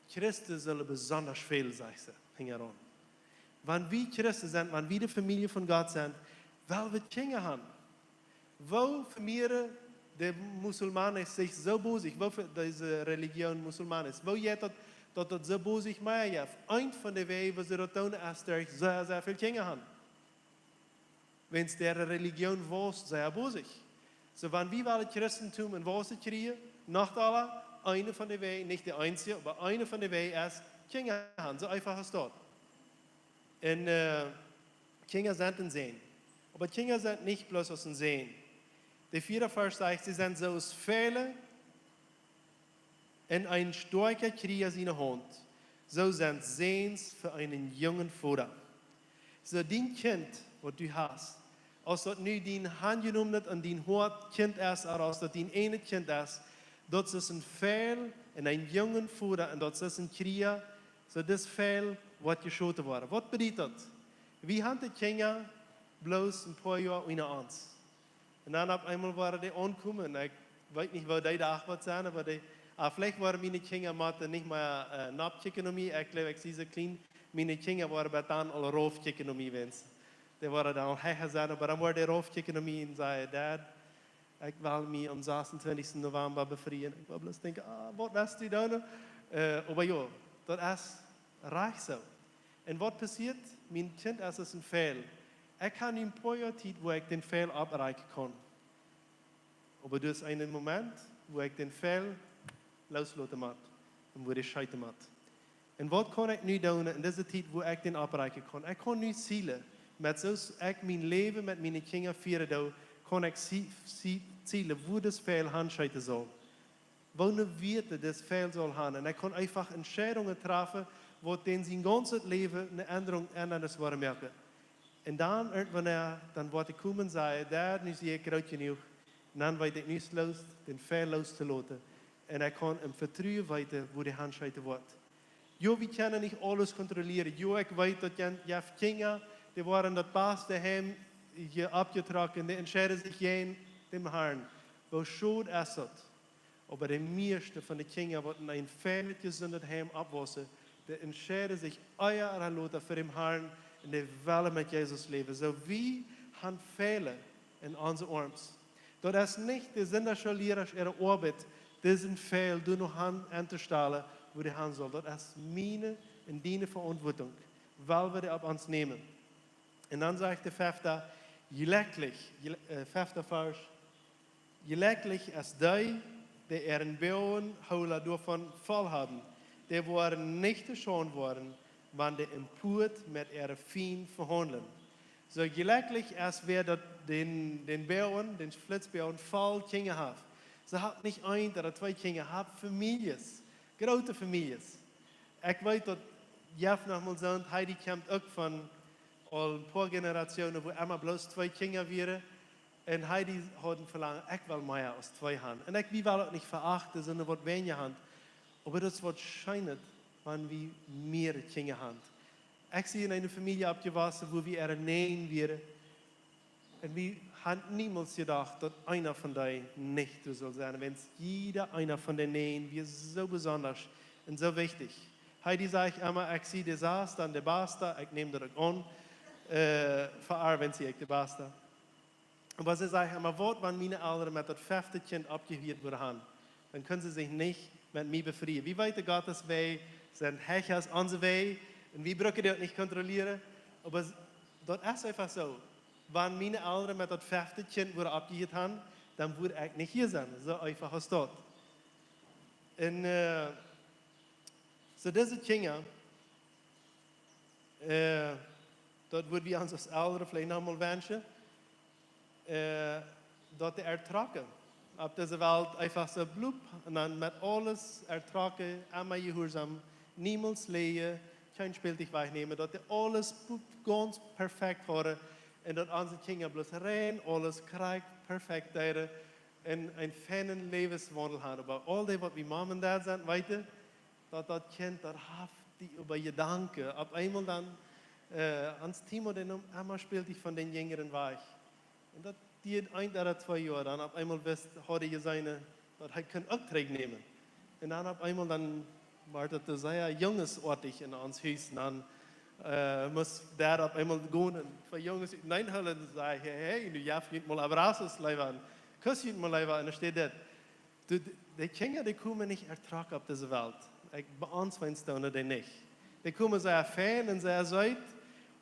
Christen sellen besondasch väl", sajcht see, hinjaraun. Wan wie Christen sent, wan wie de Famielje von Gott sent, well wie Kjinja haben. Woo vemieet de Musulmanen sikj soo bosich, woo ver-, dise Religion Musulmanen, woo jeit daut, daut daut soo bosich mea jeft? Eent von de Wäaj, woo see daut doonen, es derch sea, sea väl Kjinja haben. Wiels äare Religion wausst sea bosich. Soo, wan wie wellen Christentum en Wausen kjrieen, noch aula, eene von de Wäaj, nich de eensje, oba eene von de Wäaj es Kjinja haben. Soo eefach es daut. Un, äh, Kjinja sent een Sän. Oba Kjinja sent nich bloos aus een Sän. De vieede Varsch sajcht, see sent soo aus Fäule en een stoakja Kjrieja siene Haunt, soo sent Säns fa eenen jungen Voda. Soo dien Kjint, waut du hast, aus daut nu dien aunjenomenet un dien Hoat Kjint es, ooda aus daut dien eenet Kjint es, daut es een Fäul en een jungen Voda un daut es een Kjrieja, soo daut Fäul woat jeschoten woaren. Waut bediet daut? Wie haben de Kjinja bloos een poa Joa unja ons. Un dan opp eemol wieren dee aunjekomen. Ekj weet nich, woo dee Dach woat sennen, oba dee, ah, veleicht wieren miene Kjinja motten nich mea, äh, nopp kjikjen no mie. Ekj jleew, ekj sie soo kjlien. Miene Kjinja wieren bat dan aul rauf kjikjen no mie, wiels dee wieren dan aul hecha sennen, oba dan wieren dee rauf kjikjen no mie un säden: "Dad, ekj well mie aum sasuntwintichsten November befrieen." Ekj wull bloos denkjen: "Ah, waut west du dan?" Äh, oba jo, daut es rajcht soo. Un waut passieet? Mien Kjint es aus een Pfeil. Ekj hab nu een poa Joa Tiet, wua ekj dän Pfeil opprakjen kaun. Oba doa es een Moment, wua ekj dän Pfeil loosloten mott un wua dee scheeten mott. Un waut kaun ekj nu doonen en dise Tiet, wua ekj dän opprakjen kaun? Ekj kaun nu zielen, met soo aus ekj mien Läwen met miene Kjinja fieren doo, kaun ekj zie-, zie-, zielen, wua dis Pfeil hanscheeten saul. Woo ne Wieet dis Pfeil saul haben. Un ekj kaun eefach Entscheidungen träfen, waut dän sien gaunzet Läwen eene Endrunk, Endanis woaren moaken. Un dan, irjentwanea, dan woat hee komen un sajen: "Dad, nu sie ekj groot jenuach." Un dan weet ekj, nu es loos, dän Pfeil loos to loten. Un ekj kaun em Vetruen weeten, wua dee hanscheeten woat. Jo, wie kjennen nich aules kontrollieren. Jo, ekj weet, daut jen-, jeft Kjinja, dee woaren daut baste Heim je oppjetrocken, dee entscheiden sikj jäajen dän Harn. Woo schod es daut? Oba de mieeschte von de Kjinja, waut en een fein jesundet Heim oppwaussen, dee entscheiden sikj ea ooda lota fa dän Harn un dee wellen met Jesus läwen. Soo, wie haben Pfeile en onse Oarms. Daut es nich de Sindachschoollierasch äare Oabeit, disen Pfeil doa noch han, auntostalen, wua dee han saul. Daut es miene un diene Veauntwuatunk, wiels wie dee opp ons nämen. Un dan sajcht de fefta, jlekjlich, jle-, äh, fefta Varsch: "Jlekjlich es dee, dee äaren Boagenhoola doavon voll haben, dee woaren nich to Schaund woaren, wan dee em Puat met äare Fiend vehaundlen." Soo jlekjlich es wäa, daut dän, dän Boagen, dän Flitzboagen voll Kjinja haft. See haben nich eent ooda twee Kjinja, haben Famieljes, groote Famieljes. Ekj weet, daut jeft noch mol soont, Heidi kjemt uk von aul een poa Generationen, wua emma bloos twee Kjinja wieren. Un Heidi haud een Velangen, ekj well mea aus twee han. Un ekj, wie wellen uk nich veachten, sonda waut weinja han. Oba daut es waut scheenet, wan wie mea Kjinja han. Ekj sie en eene Famielje oppjewossen, wua wie äare näajen wieren. Un wie haben niemols jedocht, daut eena von dee nich doa sull sennen, wiels jieda eena von dee näajen wia soo besonda un soo wichtich. Heidi säd emma: "Ekj sie de sasta un de basta, ekj näm daut uk aun, äh, fa äa, wiels ekj de basta." Oba see säd emma: "Waut, wan miene Elren met daut fefte Kjint oppjehieet wudden han? Dan kunnen see sikj nich met mie befrieen." Wie weeten, Gottes Wäaj sent hecha aus onse Wäaj. Un wie brucken dee uk nich kontrollieren. Oba s-, daut es eefach soo. Wan miene Elren met daut fefte Kjint wudden oppjehieet han, dan wudd ekj nich hia sennen. Soo eefach es daut. Un, äh, soo dise Kjinja, äh, daut wudd wie ons aus Elren veleicht noch mol wenschen, äh, daut dee ertrocken opp dise Welt eefach soo blup un dan met aules ertrocken, emma jehuarsom, niemols läajen, kjeen Spältich wajchnämen, daut dee aules blup gaunz perfekt hauden un daut onse Kjinja bloos rein aules krakjt perfekt deeden un een feinen Läwenswaundel hauden. Oba aul dee, waut wie Mom un Dad sent, weeten, daut daut Kjint, daut haft dee äwa Jedanken. Opp eemol dan, äh, ons Timo, dee neem emma Spältich von dän jinjren wajch. Un daut dieed een ooda twee Joa, dan opp eemol wist, haud hee jeseenen, daut hee kunn uk trigjnämen. Un dan opp eemol dan wort daut sea jungesoatich en ons Hus. Un dan, äh, must Dad opp eemol gonen un twee Junges uteneen hoolen un säd: "Hey, hey, nu jeft junt mol abrazos, leewa, un kust junt mol, leewa." Un dan steit daut. Du, de, de Kjinja, dee komen nich ertrocken opp dise Welt. Ekj, bie ons weinst doonen dee nich. Dee komen sea fein un sea seet,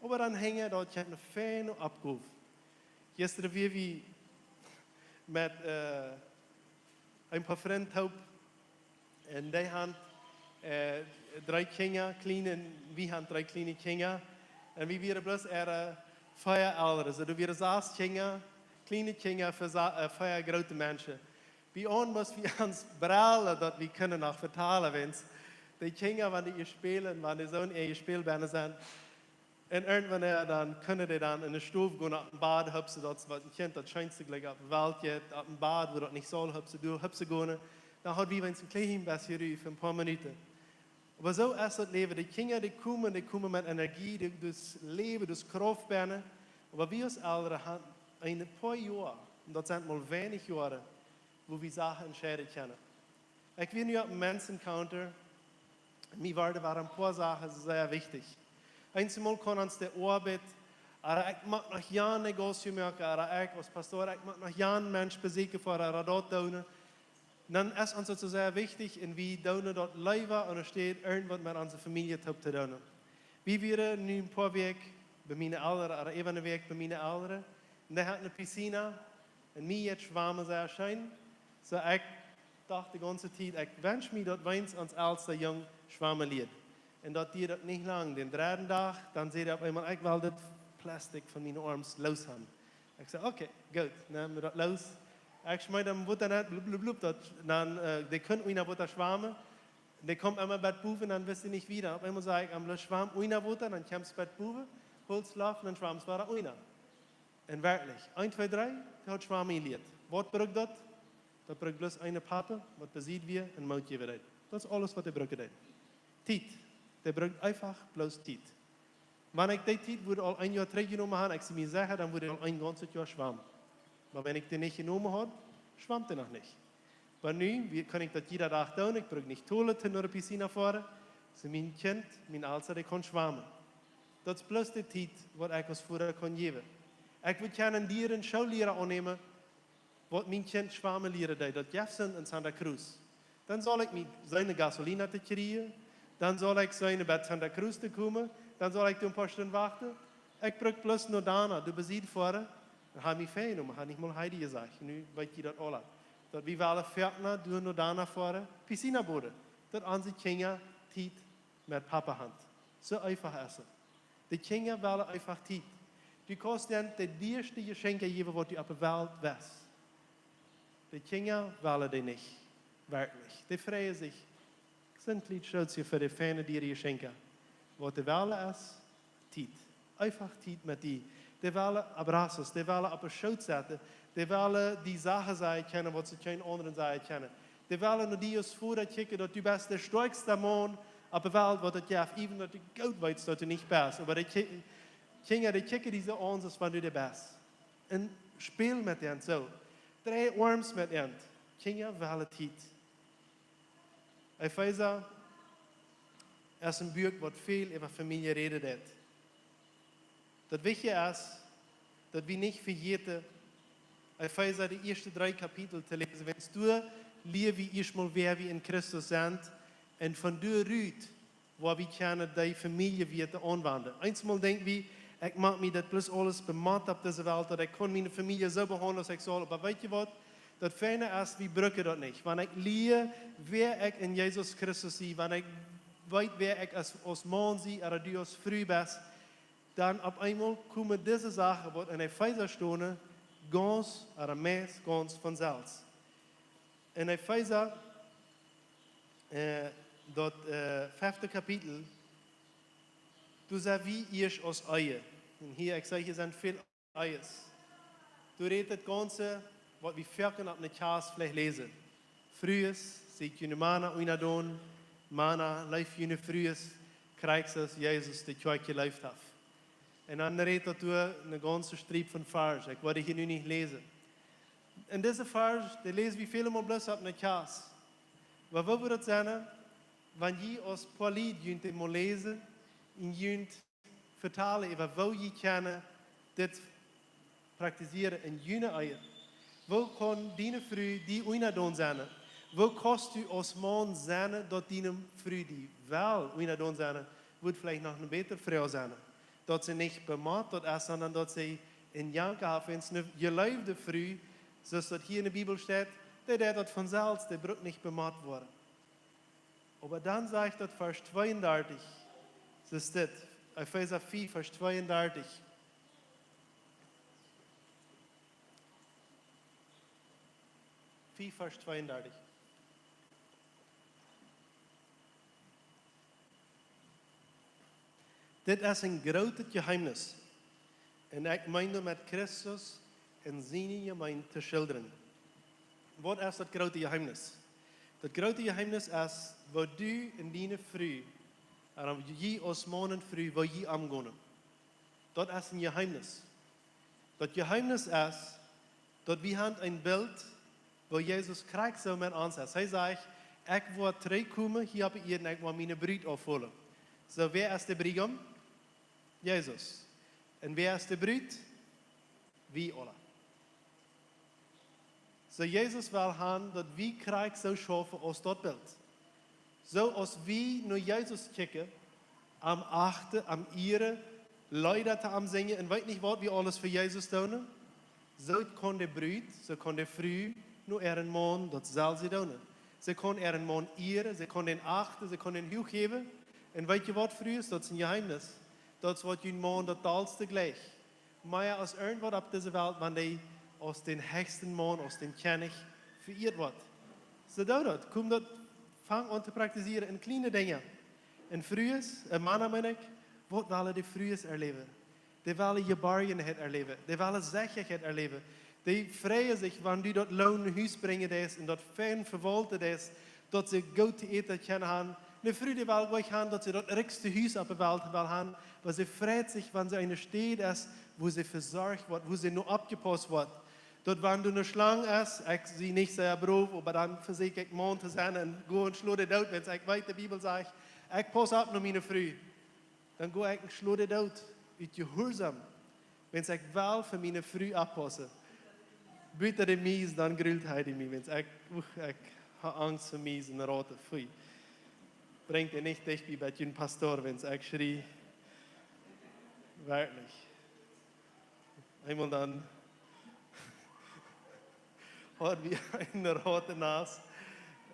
oba dan hinja daut kjemt eene feine Oppgow. Jistren wieren wie met, äh, een poa Frind toop un dee han, äh, dree Kjinja, kjliene, wie han dree kjliene Kjinja. Un wie wieren bloos äare, äh, vea Elren. Soo, doa wieren sas Kjinja, kjliene Kjinja fa sa-, äh, vea groote Menschen. Bie ons must wie ons brellen, daut wie kunnen noch vetalen, wiels de Kjinja, wan dee spälen, wan dee soo en äa Späl bennen sent, un irjentwanea dan kunnen dee dan en de Stow gonen, opp een Bad hupsen, daut es waut een Kjint daut scheenste jlikjt opp de Welt jeft, opp een Bad, wua daut nich saul hupsen, doa hupsen gonen. Dan haud wie wens een kjlien bät Ru fa een poa Minuten. Oba soo es daut Läwen. De Kjinja, dee komen, dee komen met Energie, dee, daut Läwen, daut Krauft bennen. Oba wie aus Elren han een poa Joa Un daut sent mau weinich Joaren, woo wie Sachen entscheiden kjennen. Ekj wia nu opp een Men's Encounter. Mie worden, wieren een poa Sachen sea wichtich. Eemol kaun ons de Oabeit, ooda ekj mott noch jane Negosio moaken, ooda ekj aus Pastor, ekj mott noch jane Mensch besieekjen fa, ooda daut doonen. Dan es ons daut soo sea wichtich un wie doonen daut leewa, aunstaut irjentwaut met onse Famielje toop to doonen. Wie wieren nu een poa Wäakj bie miene Elren, ooda äwa eene Wäakj bie miene Elren. Un dee hauden eene Piscina. Un mie jeit Schwamen sea scheen. Soo ekj docht de gaunze Tiet, ekj wensch mie daut weens ons elsta Jung schwamen lieet. Un daut dieed uk nich lang. Dän dredden Dach, dan säd hee opp eemol: "Ekj well dit Plastik von miene Oarms loos haben." Ekj säd: "Okay, goot, nemm daut loos." Ekj schmeet am Wota nenn, blub, blub, blub, daut, dan, äh, dee kunn unja Wota schwamen. Dee kjeem emma bat bowen, dan wist hee nich wieda. Opp eemol säd ekj am: "Schwam unja Wota, dan kjemst bat bowen, holst Loft un dan schwamst wada unja." Un werkjlich, eent, twee, dree, dee haud schwamen jelieet. Waut brukt daut? Daut brukt bloos eene Papa, waut besied wia un Moot jäwen deed. Daut es aules, waut dee brucken deed. Tiet. Dee brukt eefach bloos Tiet. Wan ekj dee Tiet wudd aul een Joa trigjjenomen haben, ekj sie mie secha, dan wudd hee aul een gaunzet Joa schwamen. Oba wan ekj dee nich jenomen haud, schwamd hee noch nich. Oba nu, wie, kaun ekj daut jieda Dach doonen, ekj bruk nich tolen, to no de Piscina foaren. Soo mien Kjint, mien Elsta, dee kaun schwamen. Daut es bloos de Tiet, waut ekj aus Voda kaun jäwen. Ekj wudd jieren een Schoolliera aunnämen, waut mien Kjint schwamen lieren deed, daut jeft sent en Santa Cruz. Dan saul ekj mie seenen Gasolina to kjrieen, dan saul ekj seenen bat Santa Cruz to komen, dan saul ekj doa een poa Stunden wachten. Ekj bruk bloos no Dana, doa besied foaren, un hee haud mie väajenomen, haud nich mol Heidi jesajcht. Nu weet jie daut aula. Daut wie wellen foaken doa no Dana foaren, Piscina boden. Daut onse Kjinja Tiet met Papa haben. Soo eefach es et. De Kjinja wellen eefach Tiet. Du kaust an de dieeschte Jeschenkja jäwen, waut du opp de Welt west. De Kjinja wellen dee nich, werkjlich. Dee freien sikj, sent Lied Schulze, fa de feine diere Jeschenkja. Waut dee wellen es Tiet. Eefach Tiet met die. Dee wellen abrazos, dee wellen opp de Schoot setten, dee wellen die Sachen sajen kjennen, waut see kjeen aundren sajen kjennen. Dee wellen no die aus Voda kjikjen, daut du best de stoakjsta Maun opp de Welt, waut et jeft, even daut du goot weetst, daut du nich best. Oba de Kji-, Kjinja, dee kjikjen die soo aun, aus wan du dee best. Un späl met an soo. Drei Oarms met an. Kjinja wellen Tiet. Efeesa es een Buak, waut väl äwa Famielje räden deit. Daut wichtje es, daut wie nich vejäten, Efeesa, de ieeschte dree Kapitel to läsen. Wiels doa lieren wie ieescht mol, wäa wie en Christus sent, un von doa rut, woo wie kjennen dee Famieljewieren aunwenjen. Eemol denkj wie: "Ekj moak mie daut bloos aules bemotten opp dise Welt, daut ekj kaun miene Famielje soo behaundlen aus ekj saul." Oba weetst du waut? Daut feine es, wie brucken daut nich. Wan ekj lia, wäa ekj en Jesus Christus sie, wan ekj weet, wäa ekj aus, aus Maun sie, ooda du aus Fru best, dan opp eemol komen dise Sachen, waut en Efeesa stonen, gaunz, ooda meist gaunz von selfst. En Efeesa, äh, daut, äh, fefte Kapitel, doa sent wie ieescht aus Ehe. Un hia, ekj saj, hia sent väl Ehes. Doa rät daut gaunze, waut wie foaken opp ne Kjast veleicht läsen. Frues, siet june Mana unjadon, Mana, leeft june Frues, krakjt soo aus Jesus de Kjoakj jeleeft haft. Un dan rät daut doa ne gaunze Striep von Varsch. Ekj woa dee hia nu nich läsen. En dise Varsch, dee läsen wie välemol bloos opp ne Kjast. Oba woo wudd daut sennen, wan jie aus poa Lied junt dee mol läsen, un junt vetalen äwa woo jie kjennen dit praktisieren en june Ehe? Woo kaun diene Fru die unjadon sennen? Woo kaust du aus Maun sennen, daut diene Fru die well unjadon sennen? Wudd veleicht noch ne bätre Froag sennen. Daut see nich bemott daut es, sonda daut see en Janka haft, wiels ne jeleewde Fru, soo aus daut hia en de Bibel steit, dee deit daut von selfst, dee brukt nich bemott woaren. Oba dan sajcht daut Varsch tweeundartich, soo es dit, Efeesa fief, Varsch tweeundartich. Fief, Varsch tweeundartich. Dit es een grootet Jeheemnis. Un ekj meen doamet Christus un siene Jemeent to schildren. Waut es daut groote Jeheemnis? Daut groote Jeheemnis es, woo du un diene Fru, ooda jie aus Maun un Fru, woo jie omgonen. Daut es een Jeheemnis. Daut Jeheemnis es, Daut wie haben een Bilt, woo Jesus krakjt soo met ons es. Hee sajcht: "Ekj woa trigjkomen hia opp de Ieed un ekj woa miene Brut aufholen." Soo, wäa es de Briegaum? Jesus. Un wäa es de Brut? Wie aula. Soo, Jesus well haben, daut wie krakjt soo schaufen aus daut Bilt. Soo aus wie no Jesus kjikjen, am achten, am ieren, Leeda to am sinjen un weet nich waut wie aules fa Jesus doonen, soo kaun de Brut, soo kaun de Fru no äaren Maun daut selwje doonen. See kaun äaren Maun ieren, see kaun dän achten, see kaun dän huach häwen. Un weet jie waut, Frues, daut es een Jeheemnis. Daut es waut jun Maun daut dollste jlikjt. Mea aus irjentwaut opp dise Welt, wan dee aus dän hechsten Maun, aus dän Kjennich veieet woat. Soo doo daut. Komm daut, fang aun to praktisieren en kjliene Dinja. Un Frues, un Mana, meen ekj, waut wellen de Frues erläwen? Dee wellen Jeborjenheit erläwen. Dee wellen Sechaheit erläwen. Dee freien sikj, wan du daut Loon no Hus brinjen deist un daut fein vewaulten deist, daut see goot to äten kjennen haben. Ne Fru, dee well goanich haben, daut see daut rikjste Hus opp de Welt well haben, oba see freit sikj, wan see enne Städ es, wua see vesorcht woat, wua see no oppjepaust woat. Daut wan doa ne Schlang es, ekj sie nich sea brow, oba dan vesieekj ekj Maun to sennen un go un schlo dee doot, wiels ekj weet, de Bibel sajcht, ekj pauss opp no miene Fru. Dan go ekj un schlo dee doot, ut Jehuarsaum, wiels ekj well fa miene Fru oppaussen. Buta de Mies, dan grult hee dee mie, wiels ekj, uch, ekj hab Angst fa Mies un Rauten, fui. Brinjt dee nich dicht bie, bie jun Pastor, wiels ekj schrie. Werkjlich. Eemol dan haud wie eene Raut em Nast.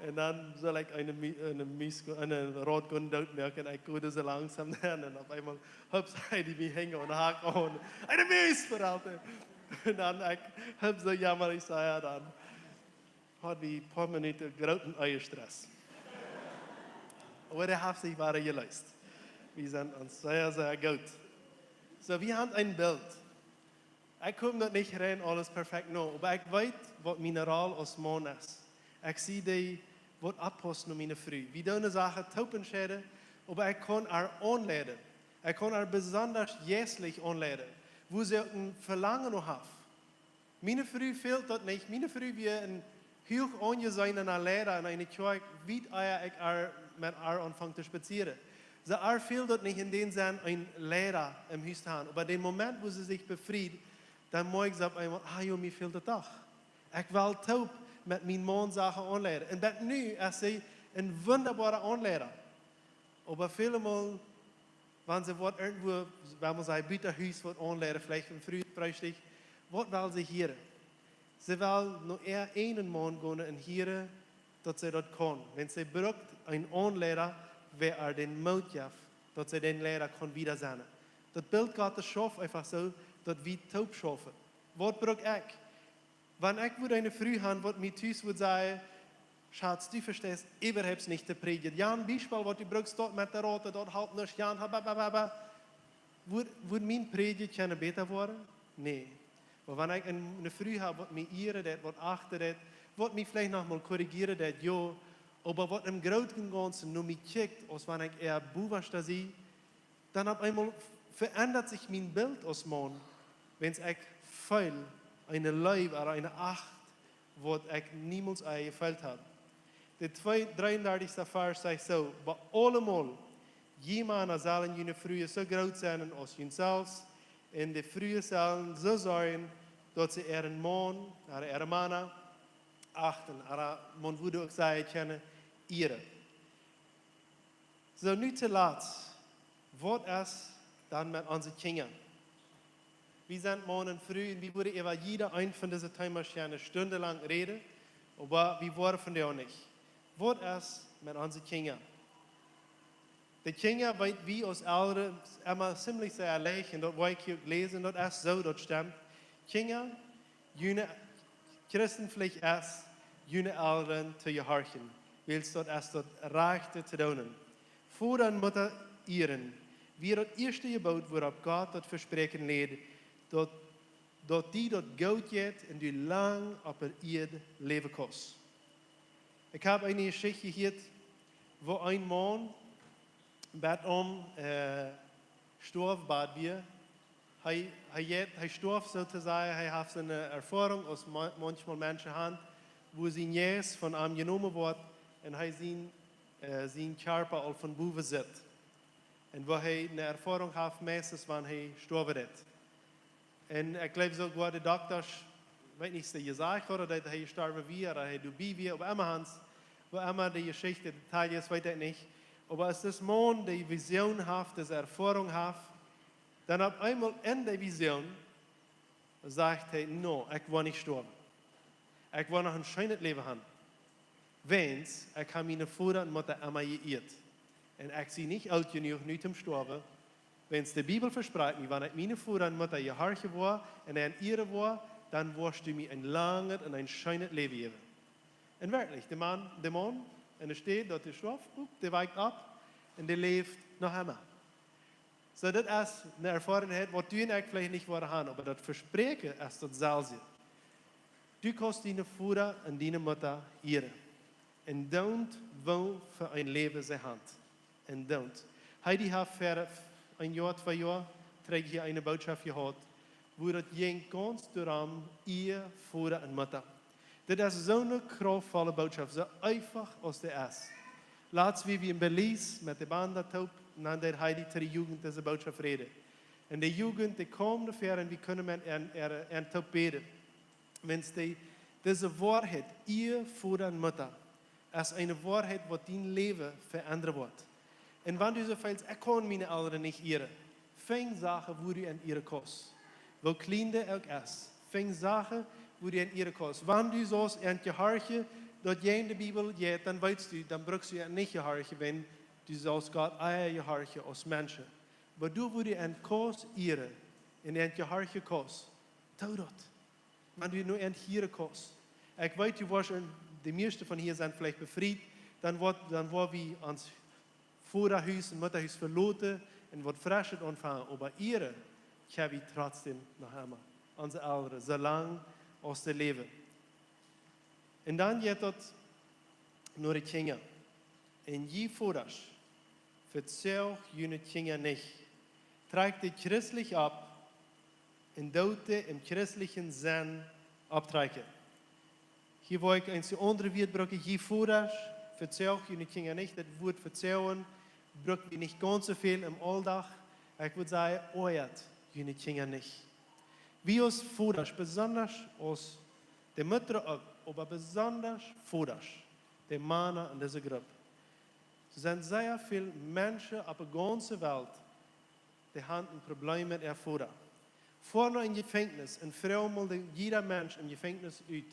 Un dan sull ekj eene Mie-, eene Mies go-, eene Raut gonen doot moaken. Ekj go soo langsom nenn un opp eemol, hups, hee dee mie hinjen aun de Hak aun. "Eene Mies!" verralt hee. Un dan ekj, hups, soo jammerlich, saj ekj dan. Haud wie poa Minuten grooten Ehestress. Oba dee haft sikj wada jeleest. Wie sent ons sea, sea goot. Soo, wie haben een Bilt. Ekj kaun daut nich rein aules perfekt no, oba ekj weet, waut miene Roll aus Maun es. Ekj sie dee, waut opppaust no miene Fru. Wie doonen Sachen toop entscheiden, oba ekj kaun äa aunleiden. Ekj kaun äa besonda jeistlich aunleiden, wua see uk een Velangen no haft. Miene Fru fält daut nich. Miene Fru wia een huach aunjeseena Liera en eene Kjoakj, wiet ea ekj äa, met äa aunfung to spazieren. Soo äa fält daut nich en dän Senn, een Liera em Hus to haben. Oba dän Moment, wua see sikj befriet, dan moakjt see opp eemol: "Ah jo, mie fält daut doch. Ekj well toop met mienen Maun Sachen aunleiden." Un bat nu es see een wundaboara Aunleida. Oba väle Mol, wan see woat irjentwua, wan wie sajen, buta Hus woat aunleiden, veleicht een Frues Freestikj, waut well see hieren? See well no äa eenen Maun gonen un hieren, daut see daut kaun. Wan see brukt een Aunleida, wäa äa dän Moot jeft, daut see dän Liera kaun wieda sennen. Daut Bilt Gottes schauft eefach soo, daut wie toop schaufen. Waut bruk ekj? Wan ekj wudd eene Fru haben, waut mie tus wudd sajen: "Schatz, du vesteist äwahaupt nich to prädjen. Jan, Biespel, waut du brukst doa met de Rauten, daut halpt nuscht, Jan, ha, ba, ba, ba, ba." Wudd, wudd mien Prädjen kjennen bäta woaren? Nä. Oba wan ekj eene, eene Fru hab, waut mie ieren deit, waut achten deit, waut mie veleicht noch mol korrigieren deit, jo, oba waut em grooten Gaunzen no mie kjikjt, aus wan ekj äa Buwascht sie, dan opp eemol verendat sikj mien Bilt aus Maun, wan ekj feel eene Leew ooda eene Acht, waut ekj niemols ea jefeelt hab. De twee, dreeundartichste Varsch sajcht soo: "Bie aulemol, jie Mana sellen june Frues soo groot sennen aus junt selfst, un de Frues sellen soo sorjen, daut see äaren Maun, ooda äare Mana, achten." Ooda maun wudd uk sajen kjennen, ieren. Soo, nu toolatst, waut es dan met onse Kjinja? Wie sent Maun un Fru, un wie wudden äwa jieda eent von dise Themas kjennen stundenlang räden, oba wie woaren vondoag nich. Waut es met onse Kjinja? De Kjinja, weet wie aus Elren emma ziemlich sea leicht, un daut woa ekj hia uk läsen, daut es soo, daut stemt. Kjinja, june Christenpflicht es, june Elren to jehorchen, wiels daut es daut Rajchte to doonen. Voda un Mutta ieren, wia daut ieeschte Jeboot, wuaropp Gott daut Vespräakjen läd, daut, daut die daut goot jeit un du lang opp de Ieed läwen kaust. Ekj hab eene Jeschicht jehieet, wua een Maun bat aum, äh, Stoawen wia, Hee, hee jeit, hee stoaft, soo to sajen. Hee haft eene Erfoarunk, aus ma-, maunchmol Menschen han, wua sien Jeist von am jenomen woat un hee sien, äh, sien Kjarpa aul von bowen sitt. Un wua hee eene Erfoarunk haft, meistens wan hee stoawen deit. Un ekj jleew soogoa de Dokta, weet nich, aus dee jesajcht hauden, daut hee jestorwen wia, ooda hee doabie wia, oba emma, Hans, woo emma de Jeschicht, de Details, weet ekj nich. Oba aus dis Maun dee Vision haft, dise Erfoarunk haft, dan opp eemol en de Vision sajcht hee: "No, ekj woa nich stoawen. Ekj woa noch een scheenet Läwen han. Wiels ekj hab miene Voda un Mutta emma jeieet. Un ekj sie nich oolt jenuach nu toom stoawen. Wiels de Bibel vesprakjt mie, wan ekj miene Voda un Mutta jehorchen woa un an ieren woa, dan woascht du mie een langet un een scheenet Läwen jäwen." Un werkjlich, de Maun, de Maun, en de Städ daut hee stoaft, up, dee wakjt opp un dee läft noch emma. Soo, dit es eene Erfoarenheit, waut du un ekj veleicht nich woaren han, oba daut Vespräakjen es daut selwje. Du kaust diene Voda un diene Mutta ieren. Un dan, waut fa een Läwen see han. Un dan. Heidi haft ver een Joa, twee Joa trigj hia eene Bootschoft jehaut, wua daut jinkj gaunz doaromm, iea Voda un Mutta. Dit es soone kraftvolle Bootschoft, soo eefach aus dee es. Latst wia wie en Belize met de Banda toop, un dan deed Heidi to de Jugend dise Bootschoft räden. Un de Jugend, dee kjeem doavon un wie kunnen met an, an, an toop bäden. Wiels dee, dise Woarheit, iea Voda un Mutta, es eene Woarheit, waut dien Läwen veendren woat. Un wan du soo feelst, ekj kaun miene Elren nich ieren, finj Sachen, wua du an ieren kaust. Woo kjlien dee uk es, finj Sachen, wua du an ieren kaust. Wan du saust an jehorchen, daut jäajen de Bibel jeit, dan weetst du, dan brukst du an nich jehorchen, wan du saust Gott ea jehorchen aus Menschen. Oba du, wua du an kaust ieren un an jehorchen kaust, doo daut. Wan du nu an hieren kaust. Ekj weet, du woascht, en, de mieeschte von hia sent veleicht befriet, dan woat, dan woa wie ons Vodahus un Muttahus veloten un waut Freschet aunfangen, oba ieren kjenn wie trotzdäm noch emma onse Elren, soo lang aus dee läwen. Un dan jeit daut no de Kjinja. Un jie Vodasch, vezoacht june Kjinja nich. Trakjt dee christlich opp un doot dee em christlichen Senn opptrakjen. Hia woa ekj eent de aundre Wieed brucken, jie Vodasch, vezoacht june Kjinja nich. Daut Wuat vezoagen bruck wie nich gaunz soo väl em Auldach. Ekj wudd sajen, oajat june Kjinja nich. Wie aus Vodasch, besonda aus de Muttren uk, oba besonda Vodasch, de Mana en dise Grupp. Doa sent sea väl Menschen opp de gaunze Welt, dee han een Problem met äa Voda. Foa no een Jefenkjnis un froag mol de, jieda Mensch em Jefenkjnis ut.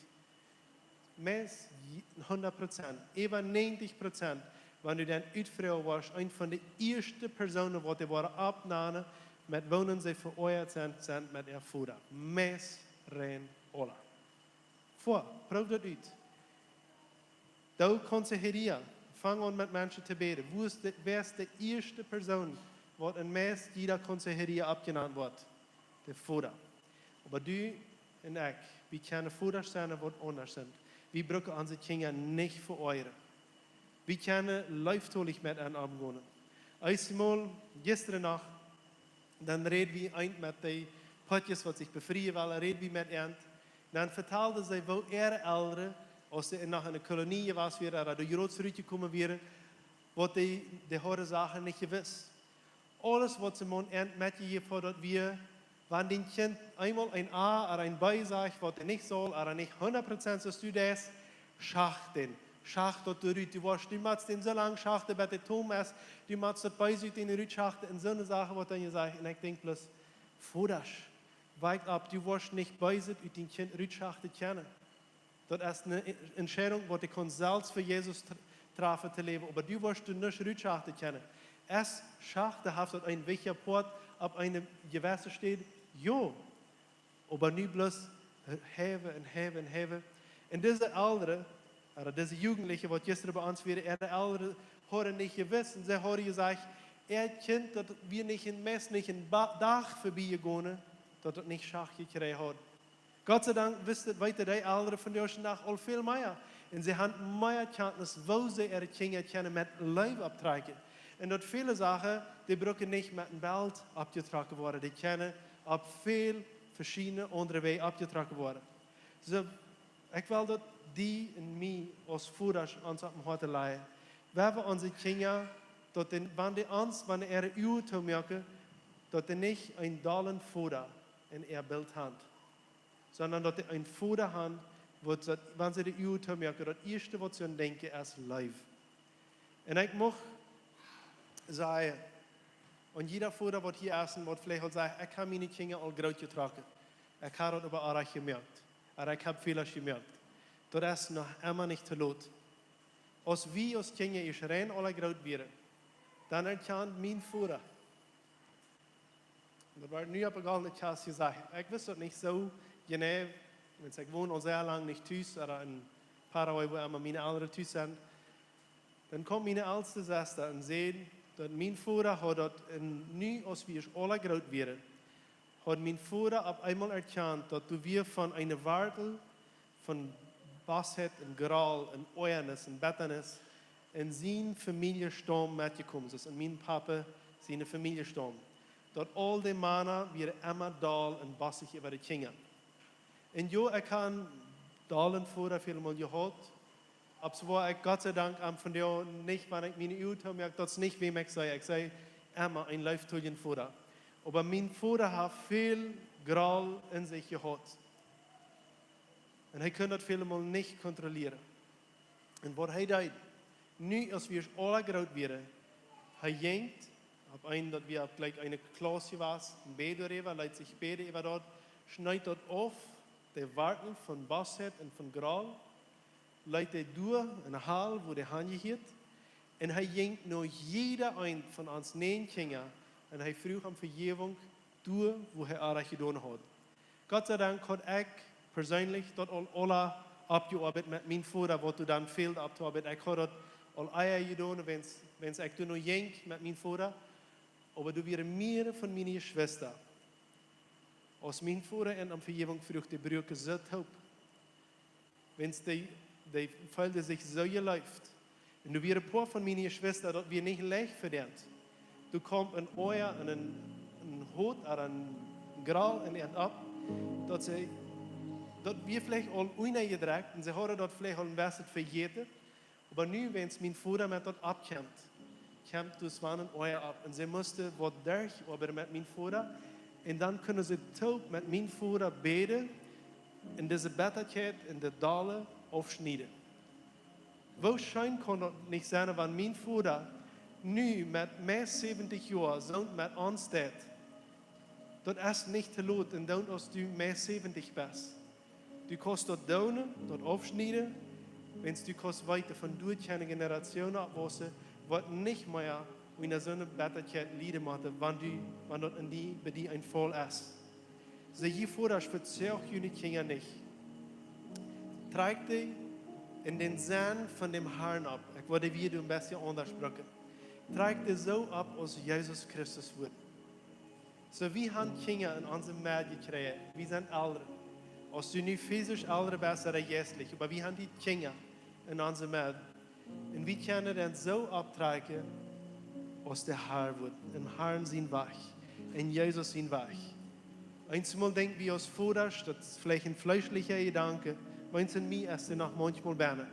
Meist je-, hundat Prozent, äwa näajentich Prozent, wan du dan utfroagen woascht, eent von de ieeschte Persoonen, waut dee woaren oppnanen, met woonen see veoajat sent, sent met äa Voda. Meist rein aula. Foa, proow daut ut. Doo consejería, fang aun met Menschen to bäden. Wua es de, wäa es de ieeschte Persoon, waut en meist jieda consejería oppjenant woat? De Voda. Oba du un ekj, wie kjennen Vodasch sennen, waut aundasch sent. Wie brucken onse Kjinja nich veoajren. Wie kjennen leeftolich met an omgonen. Eemol, jistren Nacht, dan räd wie eent met dee Poatjes, waut sikj befrieen wellen, räd wie met an. Dan vetalden see, woo äare Elren, aus see noch en de Kolonie jewast wieren, ooda doa jrod rutjekomen wieren, waut dee, dee hauden Sachen nich jewist. Aules, waut see mau an metjejäft haud, daut wia, wan dien Kjint eemol een A ooda een B sajcht, waut dee nich saul, ooda nich hundat Prozent soo aus du deist, schacht dän. Schacht daut doa rut. Du woascht, du motst dän soo lang schachten, bat dee toom es. Du motst daut Beeset ut dän rut schachten un soone Sachen, waut dan jesajcht. Un ekj denkj bloos, Vodasch, wakjt opp, du woascht nich Beeset ut dien Kjint rut schachten kjennen. Daut es eene Entscheidunk, waut dee kaun selfst fa Jesus tr-, trafen to läwen. Oba du woascht doa nuscht rut schachten kjennen. Es schachten, haft daut een wichtja Poat opp eene jewesse Städ? Jo. Oba nu bloos häwen un häwen un häwen. Un dise Elren, ooda dise Jugendliche, waut jistren bie ons wieren, äare Elren hauden nich jewist. Un see hauden jesajcht, äa Kjint, daut wia nich een, meist nich een Ba-, Dach verbie jegonen, daut daut nich Schacht jekjräajen haud. Gott sei Dank wisten, weeten dee Elren vondoag dän Dach aul väl mea. Un see han mea Kjantnis, woo see äare Kjinja kjennen met Leew opptrakjen. Un daut väle Sachen, dee brucken nich met een Belt oppjetrocken woaren. Dee kjennen opp väl veschiedne aundre Wäaj oppjetrocken woaren. Soo, ekj well daut die un mie aus Vodasch ons opp daut Hoat lajen, wie woaren onse Kjinja, daut dee, wan dee ons, wan dee äare Uagen toomoaken, daut dee nich een dollen Voda en äa Bilt han, sonda daut dee een Voda han, waut daut, wan see de Uagen toomoaken, daut ieeschte waut see aun denkjen es Leew. Un ekj mucht sajen, un jieda Voda waut hia es un waut veleicht aul sajcht: "Ekj hab miene Kjinja aul groot jetrocken. Ekj hab daut oba oajch jemoakt. Ooda ekj hab Fäla jemoakt." Daut es noch emma nich too lot. Aus wie aus Kjinja ieescht rein aula groot wieren, dan erkjand mien Voda, daut woat nu opp de Goldne Kjast jesajcht. Ekj wist daut nich soo jeneiw, wiels ekj won aul sea lang nich tus, ooda en Paraguay, wua emma miene Elren tus sent. Dan kjeem miene elste Sesta un säd, daut mien Voda haud daut, un nu aus wie ieescht aula groot wieren, haud mien Voda opp eemol erkjant, daut doa wia von eene Wartel von Boosheit un Groll un Oajanis un Bettanis en sien Famieljenstaum metjekomen, soo aus en mien Papa siene Famieljenstaum, daut aul de Mana wieren emma doll un boosich äwa de Kjinja. Un jo, ekj hab een dollen Voda väl mol jehaut. Opp soo woa ekj, Gott sei Dank, am vondoag nich, wan ekj miene Uagen toomoak, daut es nich wäm ekj sie. Ekj sie emma een leeftoljen Voda. Oba mien Voda haft väl Groll en sikj jehaut. Un hee kunn daut väl mol nich kontrollieren. Un waut hee deed, nu aus wie ieescht aula groot wieren, hee jinkj, opp een, daut wia opp jlikj eene Klauss jewast, een Bäd doaräwa, leet sikj bäden äwa daut, schneed daut auf, de Wartel von Boosheit un von Groll, leet dee doa en de Hal, wua dee hanjehieet, un hee jinkj no jieda een von ons näajen Kjinja, un hee fruach om Vejäwunk doa, wua hee oajch jedonen haud. Gott sei Dank haud ekj perseenlich daut aul aula oppjeoabeit met mien Voda, waut doa dan fäld opptoabeiden. Ekj haud daut aul ea jedonen, wiels, wiels ekj doa no jinkj met mien Voda. Oba doa wieren mearere von miene Jeschwista, aus mien Voda an om Vejäwunk fruach, dee bruaken soo toop. Wiels dee, dee feelden sikj soo jeleeft. Un doa wieren poa von miene Jeschwista, daut wia nich leicht fa dän. Doa kjeem een Oaja un een, een Hoat ooda een Groll en äant opp, daut see, daut wia veleicht aul unjajedrekjt un see hauden daut veleicht aul een bät vejäten. Oba nu, wiels mien Voda met daut oppkjemt, kjemt doa soo een Oaja opp. Un see musten waut derch, oba met mien Voda. Un dan kunnen see toop met mien Voda bäden un dise Bettakjeit un daut dolle aufschnieden. Woo scheen kaun daut nich sennen, wan mien Voda nu met mie säwentich Joa soo met ons deit? Daut es nich too lot, un dan aus du mie säwentich best. Du kaust daut doonen, daut aufschnieden, wiels du kaust weeten, von doa kjennen Jenerationen oppwaussen, waut nich mea unja soone Bettakjeit lieden motten, wan du, wan daut en die, bie die een Faul es. See, jie Vodasch, vezoacht june Kjinja nich. Trakjt dee en dän Senn von däm Harn opp. Ekj wudd dee Wieed een bät aundasch brucken. Trakjt dee soo opp aus Jesus Christus wudd. Soo, wie haben Kjinja en onse Medd jekjräajen. Wie sent Elren. Aus du nu fisisch Elren best ooda jeistlich, oba wie haben dee Kjinja en onse Medd. Un wie kjennen dee soo opptrakjen, aus de Har wudd, em Harn sien Wajch, en Jesus sien Wajch. Eemol denkj wie aus Vodasch, daut es veleicht een fleeschlicha Jedanke, wiels en mie es dee noch maunchmol bennen.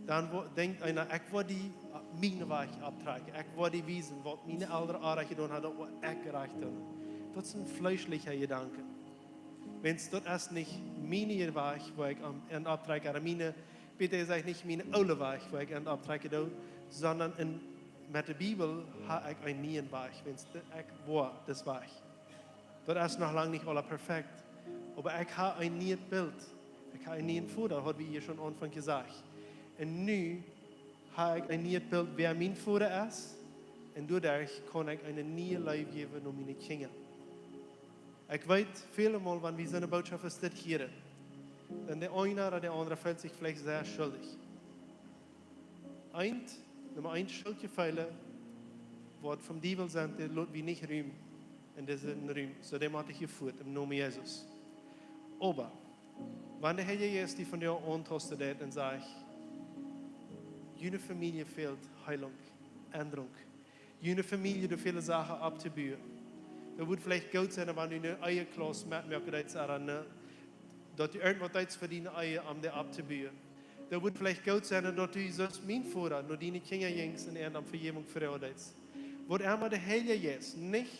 Dan wo-, denkjt eena, ekj wudd dee, äh, mienen Wajch opptrakjen, ekj wudd dee wiesen, waut miene Elren oajch jedonen haben, daut wudd ekj rajcht doonen. Daut es een fleeschlicha Jedanke. Wiels daut es nich miene Wajch, wua ekj am, an opptrakj, ooda miene, bäta jesajcht, nich miene oole Wajch, wua ekj an opptrakjen doo, sonda en, met de Bibel hab ekj een nieen Wajch, wiels de-, ekj woa disen Wajch. Daut es noch lang nich aula perfekt. Oba ekj hab een niet Bilt. Ekj hab een nieen Voda, haud wie hia aum Aunfank jesajcht. Un nu hab ekj een niet Bilt, wäa mien Voda es. Un doaderch kaun ekj eene niee Leew jäwen aun miene Kjinja. Ekj weet, väle Mol, wan wie soone Bootschoft aus dit hieren, dan de eena ooda de aundra feelt sikj veleicht sea schuldich. Eent, Numma eent, Schuldjefeele, waut vom Diewel sent, dee lot wie nich Rum en disen Rum. Soo, dee mott ekj hia fuat, em Nomen Jesus. Oba, wan de Herr Jesus die vondoag auntasten deit un sajcht: "June Famielje fält Heilunk, Endrunk. June Famielje, doa fäle Sachen opptobuen. Daut wudd veleicht goot sennen, wan du ne Eheklaus metmoaken deist, ooda ne, daut du irjentwaut deist fa diene Ehe, om dee opptobuen. Daut wudd veleicht goot sennen, daut du, soo aus mien Voda, no diene Kjinja jinjst un an om Vejäwunk froagen deist. Waut emma de Heilje Jeist, nich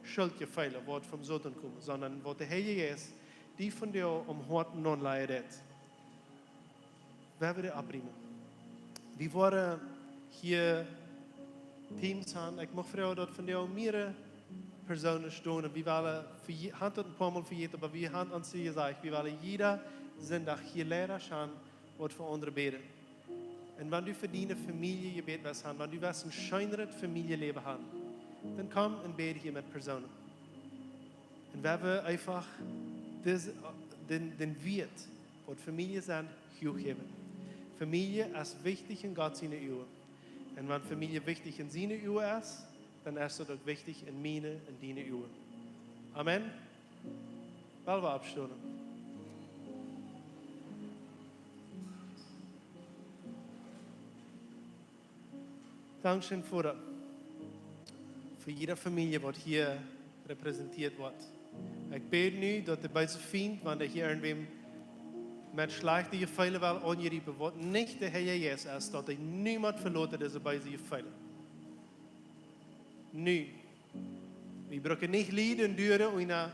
Schultjefeele, waut vom Soton komen, sonda waut de Heilje Jeist die vondoag em Hoaten aunlajen deit. Woa wie dee oppriemen? Wie woaren hia Teams han. Ekj mucht froagen, daut vondoag mea Persoonen stonen. Wie wellen, fa je-, han daut een poa Mol vejäten, oba wie han ons jesajcht, wie wellen jieda Sindach hia Leida han, waut fa aundre bäden. Un wan du fa diene Famielje jebät west han, wan du west een scheenret Famieljeläwen han, dan komm un bäd hia met Persoonen. Un woa wie eefach dis, dän, dän Wieet, waut Famielje sent, huach häwen. Famielje es wichtich en Gott siene Uagen. Un wan Famielje wichtich en siene Uagen es, dan es daut uk wichtich en miene un diene Uagen. Amen. Well wie oppstonen? Dankscheen, Voda, fa jiede Famielje, waut hia repräsentieet woat. Ekj bäd nu, daut de beese Fient, wan dee hia irjentwäm met schlajchte Jefeele well aunjriepen, waut nich de Heilje Jeist es, daut dee niemols veloten dise beese Jefeele. Nu, wie brucken nich lieden un duaren unja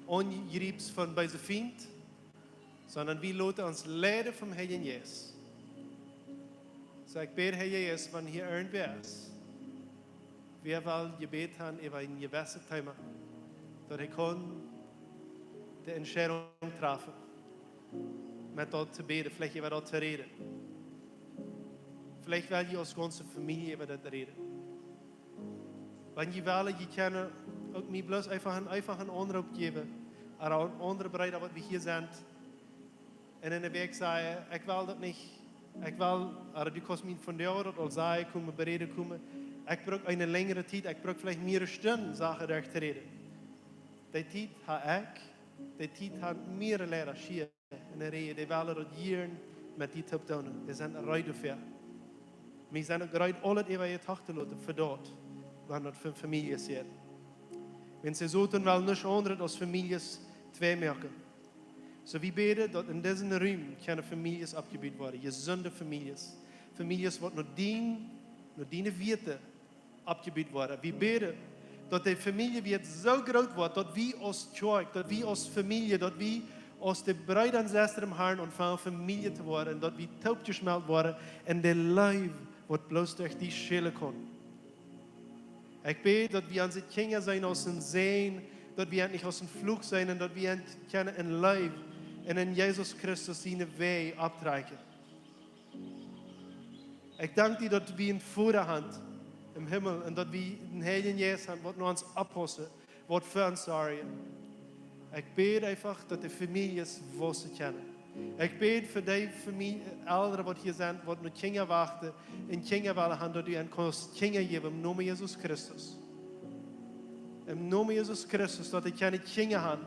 Aunjrieps von beese Fient, sonda wie loten ons leiden vom Heiljen Jeist. Soo, ekj bäd, Heilja Jeist, wan hia irjentwäa es, wäa well jebät han äwa een jewesset Thema, daut hee kaun de Entscheidunk träfen, met daut to bäden, veleicht äwa daut to räden. Veleicht well jie aus gaunze Famielje äwa daut räden. Wan jie wellen, jie kjennen uk mie bloos eefach een, eefach een Aunroop jäwen, ooda aun aundre Breeda, waut wie hia sent, un en de Wäakj sajen: "Ekj well daut nich, ekj well, ooda du kaust mie vondoag daut aul sajen, komen, beräden komen. Ekj bruk eene lenjre Tiet, ekj bruk veleicht mea Stunden, Sachen derch to räden." Dee Tiet ha ekj, dee Tiet han mea Leida hia en de Räj, dee wellen daut jieren met die toop doonen. Dee sent reed doafäa. Wie sent uk reed, aules äwa äa Hoat to loten fa daut, wan daut fa Famielje es. Wan see soo doonen, well nuscht aundret aus Famieljes twei moaken. Soo, wie bäden, daut en disen Rum kjennen Famieljes oppjebut woaren, jesunde Famieljes. Famieljes, waut no dien, no diene Wieet oppjebut woaren. Wie bäden, daut de Famielje Wieet soo groot woat, daut wie aus Kjoakj, daut wie aus Famielje, daut wie aus de Breeda un Sestren em Harn aunfangen Famielje to woaren, daut wie toopjeschmelt woaren en de Leew, waut bloos derch die schälen kaun. Ekj bäd, daut wie onse Kjinja seenen aus een Säajen, daut wie an nich aus een Fluch seenen, daut wie an kjennen en Leew un en Jesus Christus siene Wäaj opptrakjen. Ekj dank die, daut wie een Voda han em Himmel un daut wie een Heiljen Jeist han, waut no ons oppaussen, waut fa ons sorjen. Ekj bäd eefach, daut de Famieljes wausen kjennen. Ekj bäd fa dee Famielje, Elren, waut hia sent, waut no Kjinja wachten un Kjinja wellen han, daut du an kaust Kjinja jäwen, em Nomen Jesus Christus. Em Nomen Jesus Christus, daut dee kjennen Kjinja han.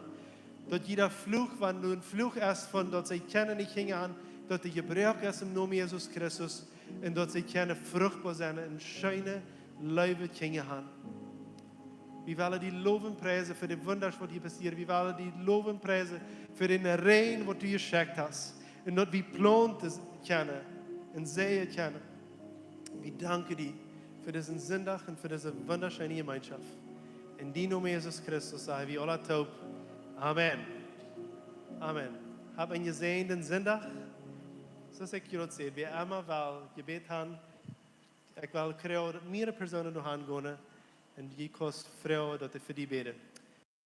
Daut jieda Fluch, wan doa een Fluch es von daut see kjennen nich Kjinja han, daut dee jebroaken es em Nomen Jesus Christus un daut see kjennen fruchtboa sennen un scheene, leewe Kjinja han. Wie wellen die lowen, priesen fa de Wundasch, waut hia passieren. Wie wellen die lowen, priesen fa dän Räajen, waut du jeschekjt hast. Un daut wie plaunten kjennen un seien kjennen. Wie danken die fa disen Sindach un fa dise wundascheene Jemeenschoft. En dien Nomen, Jesus Christus, saj wie aula toop: Amen. Amen. Hab eenen jesäajenden Sindach. Soo aus ekj jrod säd, wäa emma well Jebäd han, ekj well froagen, daut mea Persoonen doa han gonen un jie kjennen froagen, daut dee fa die bäden.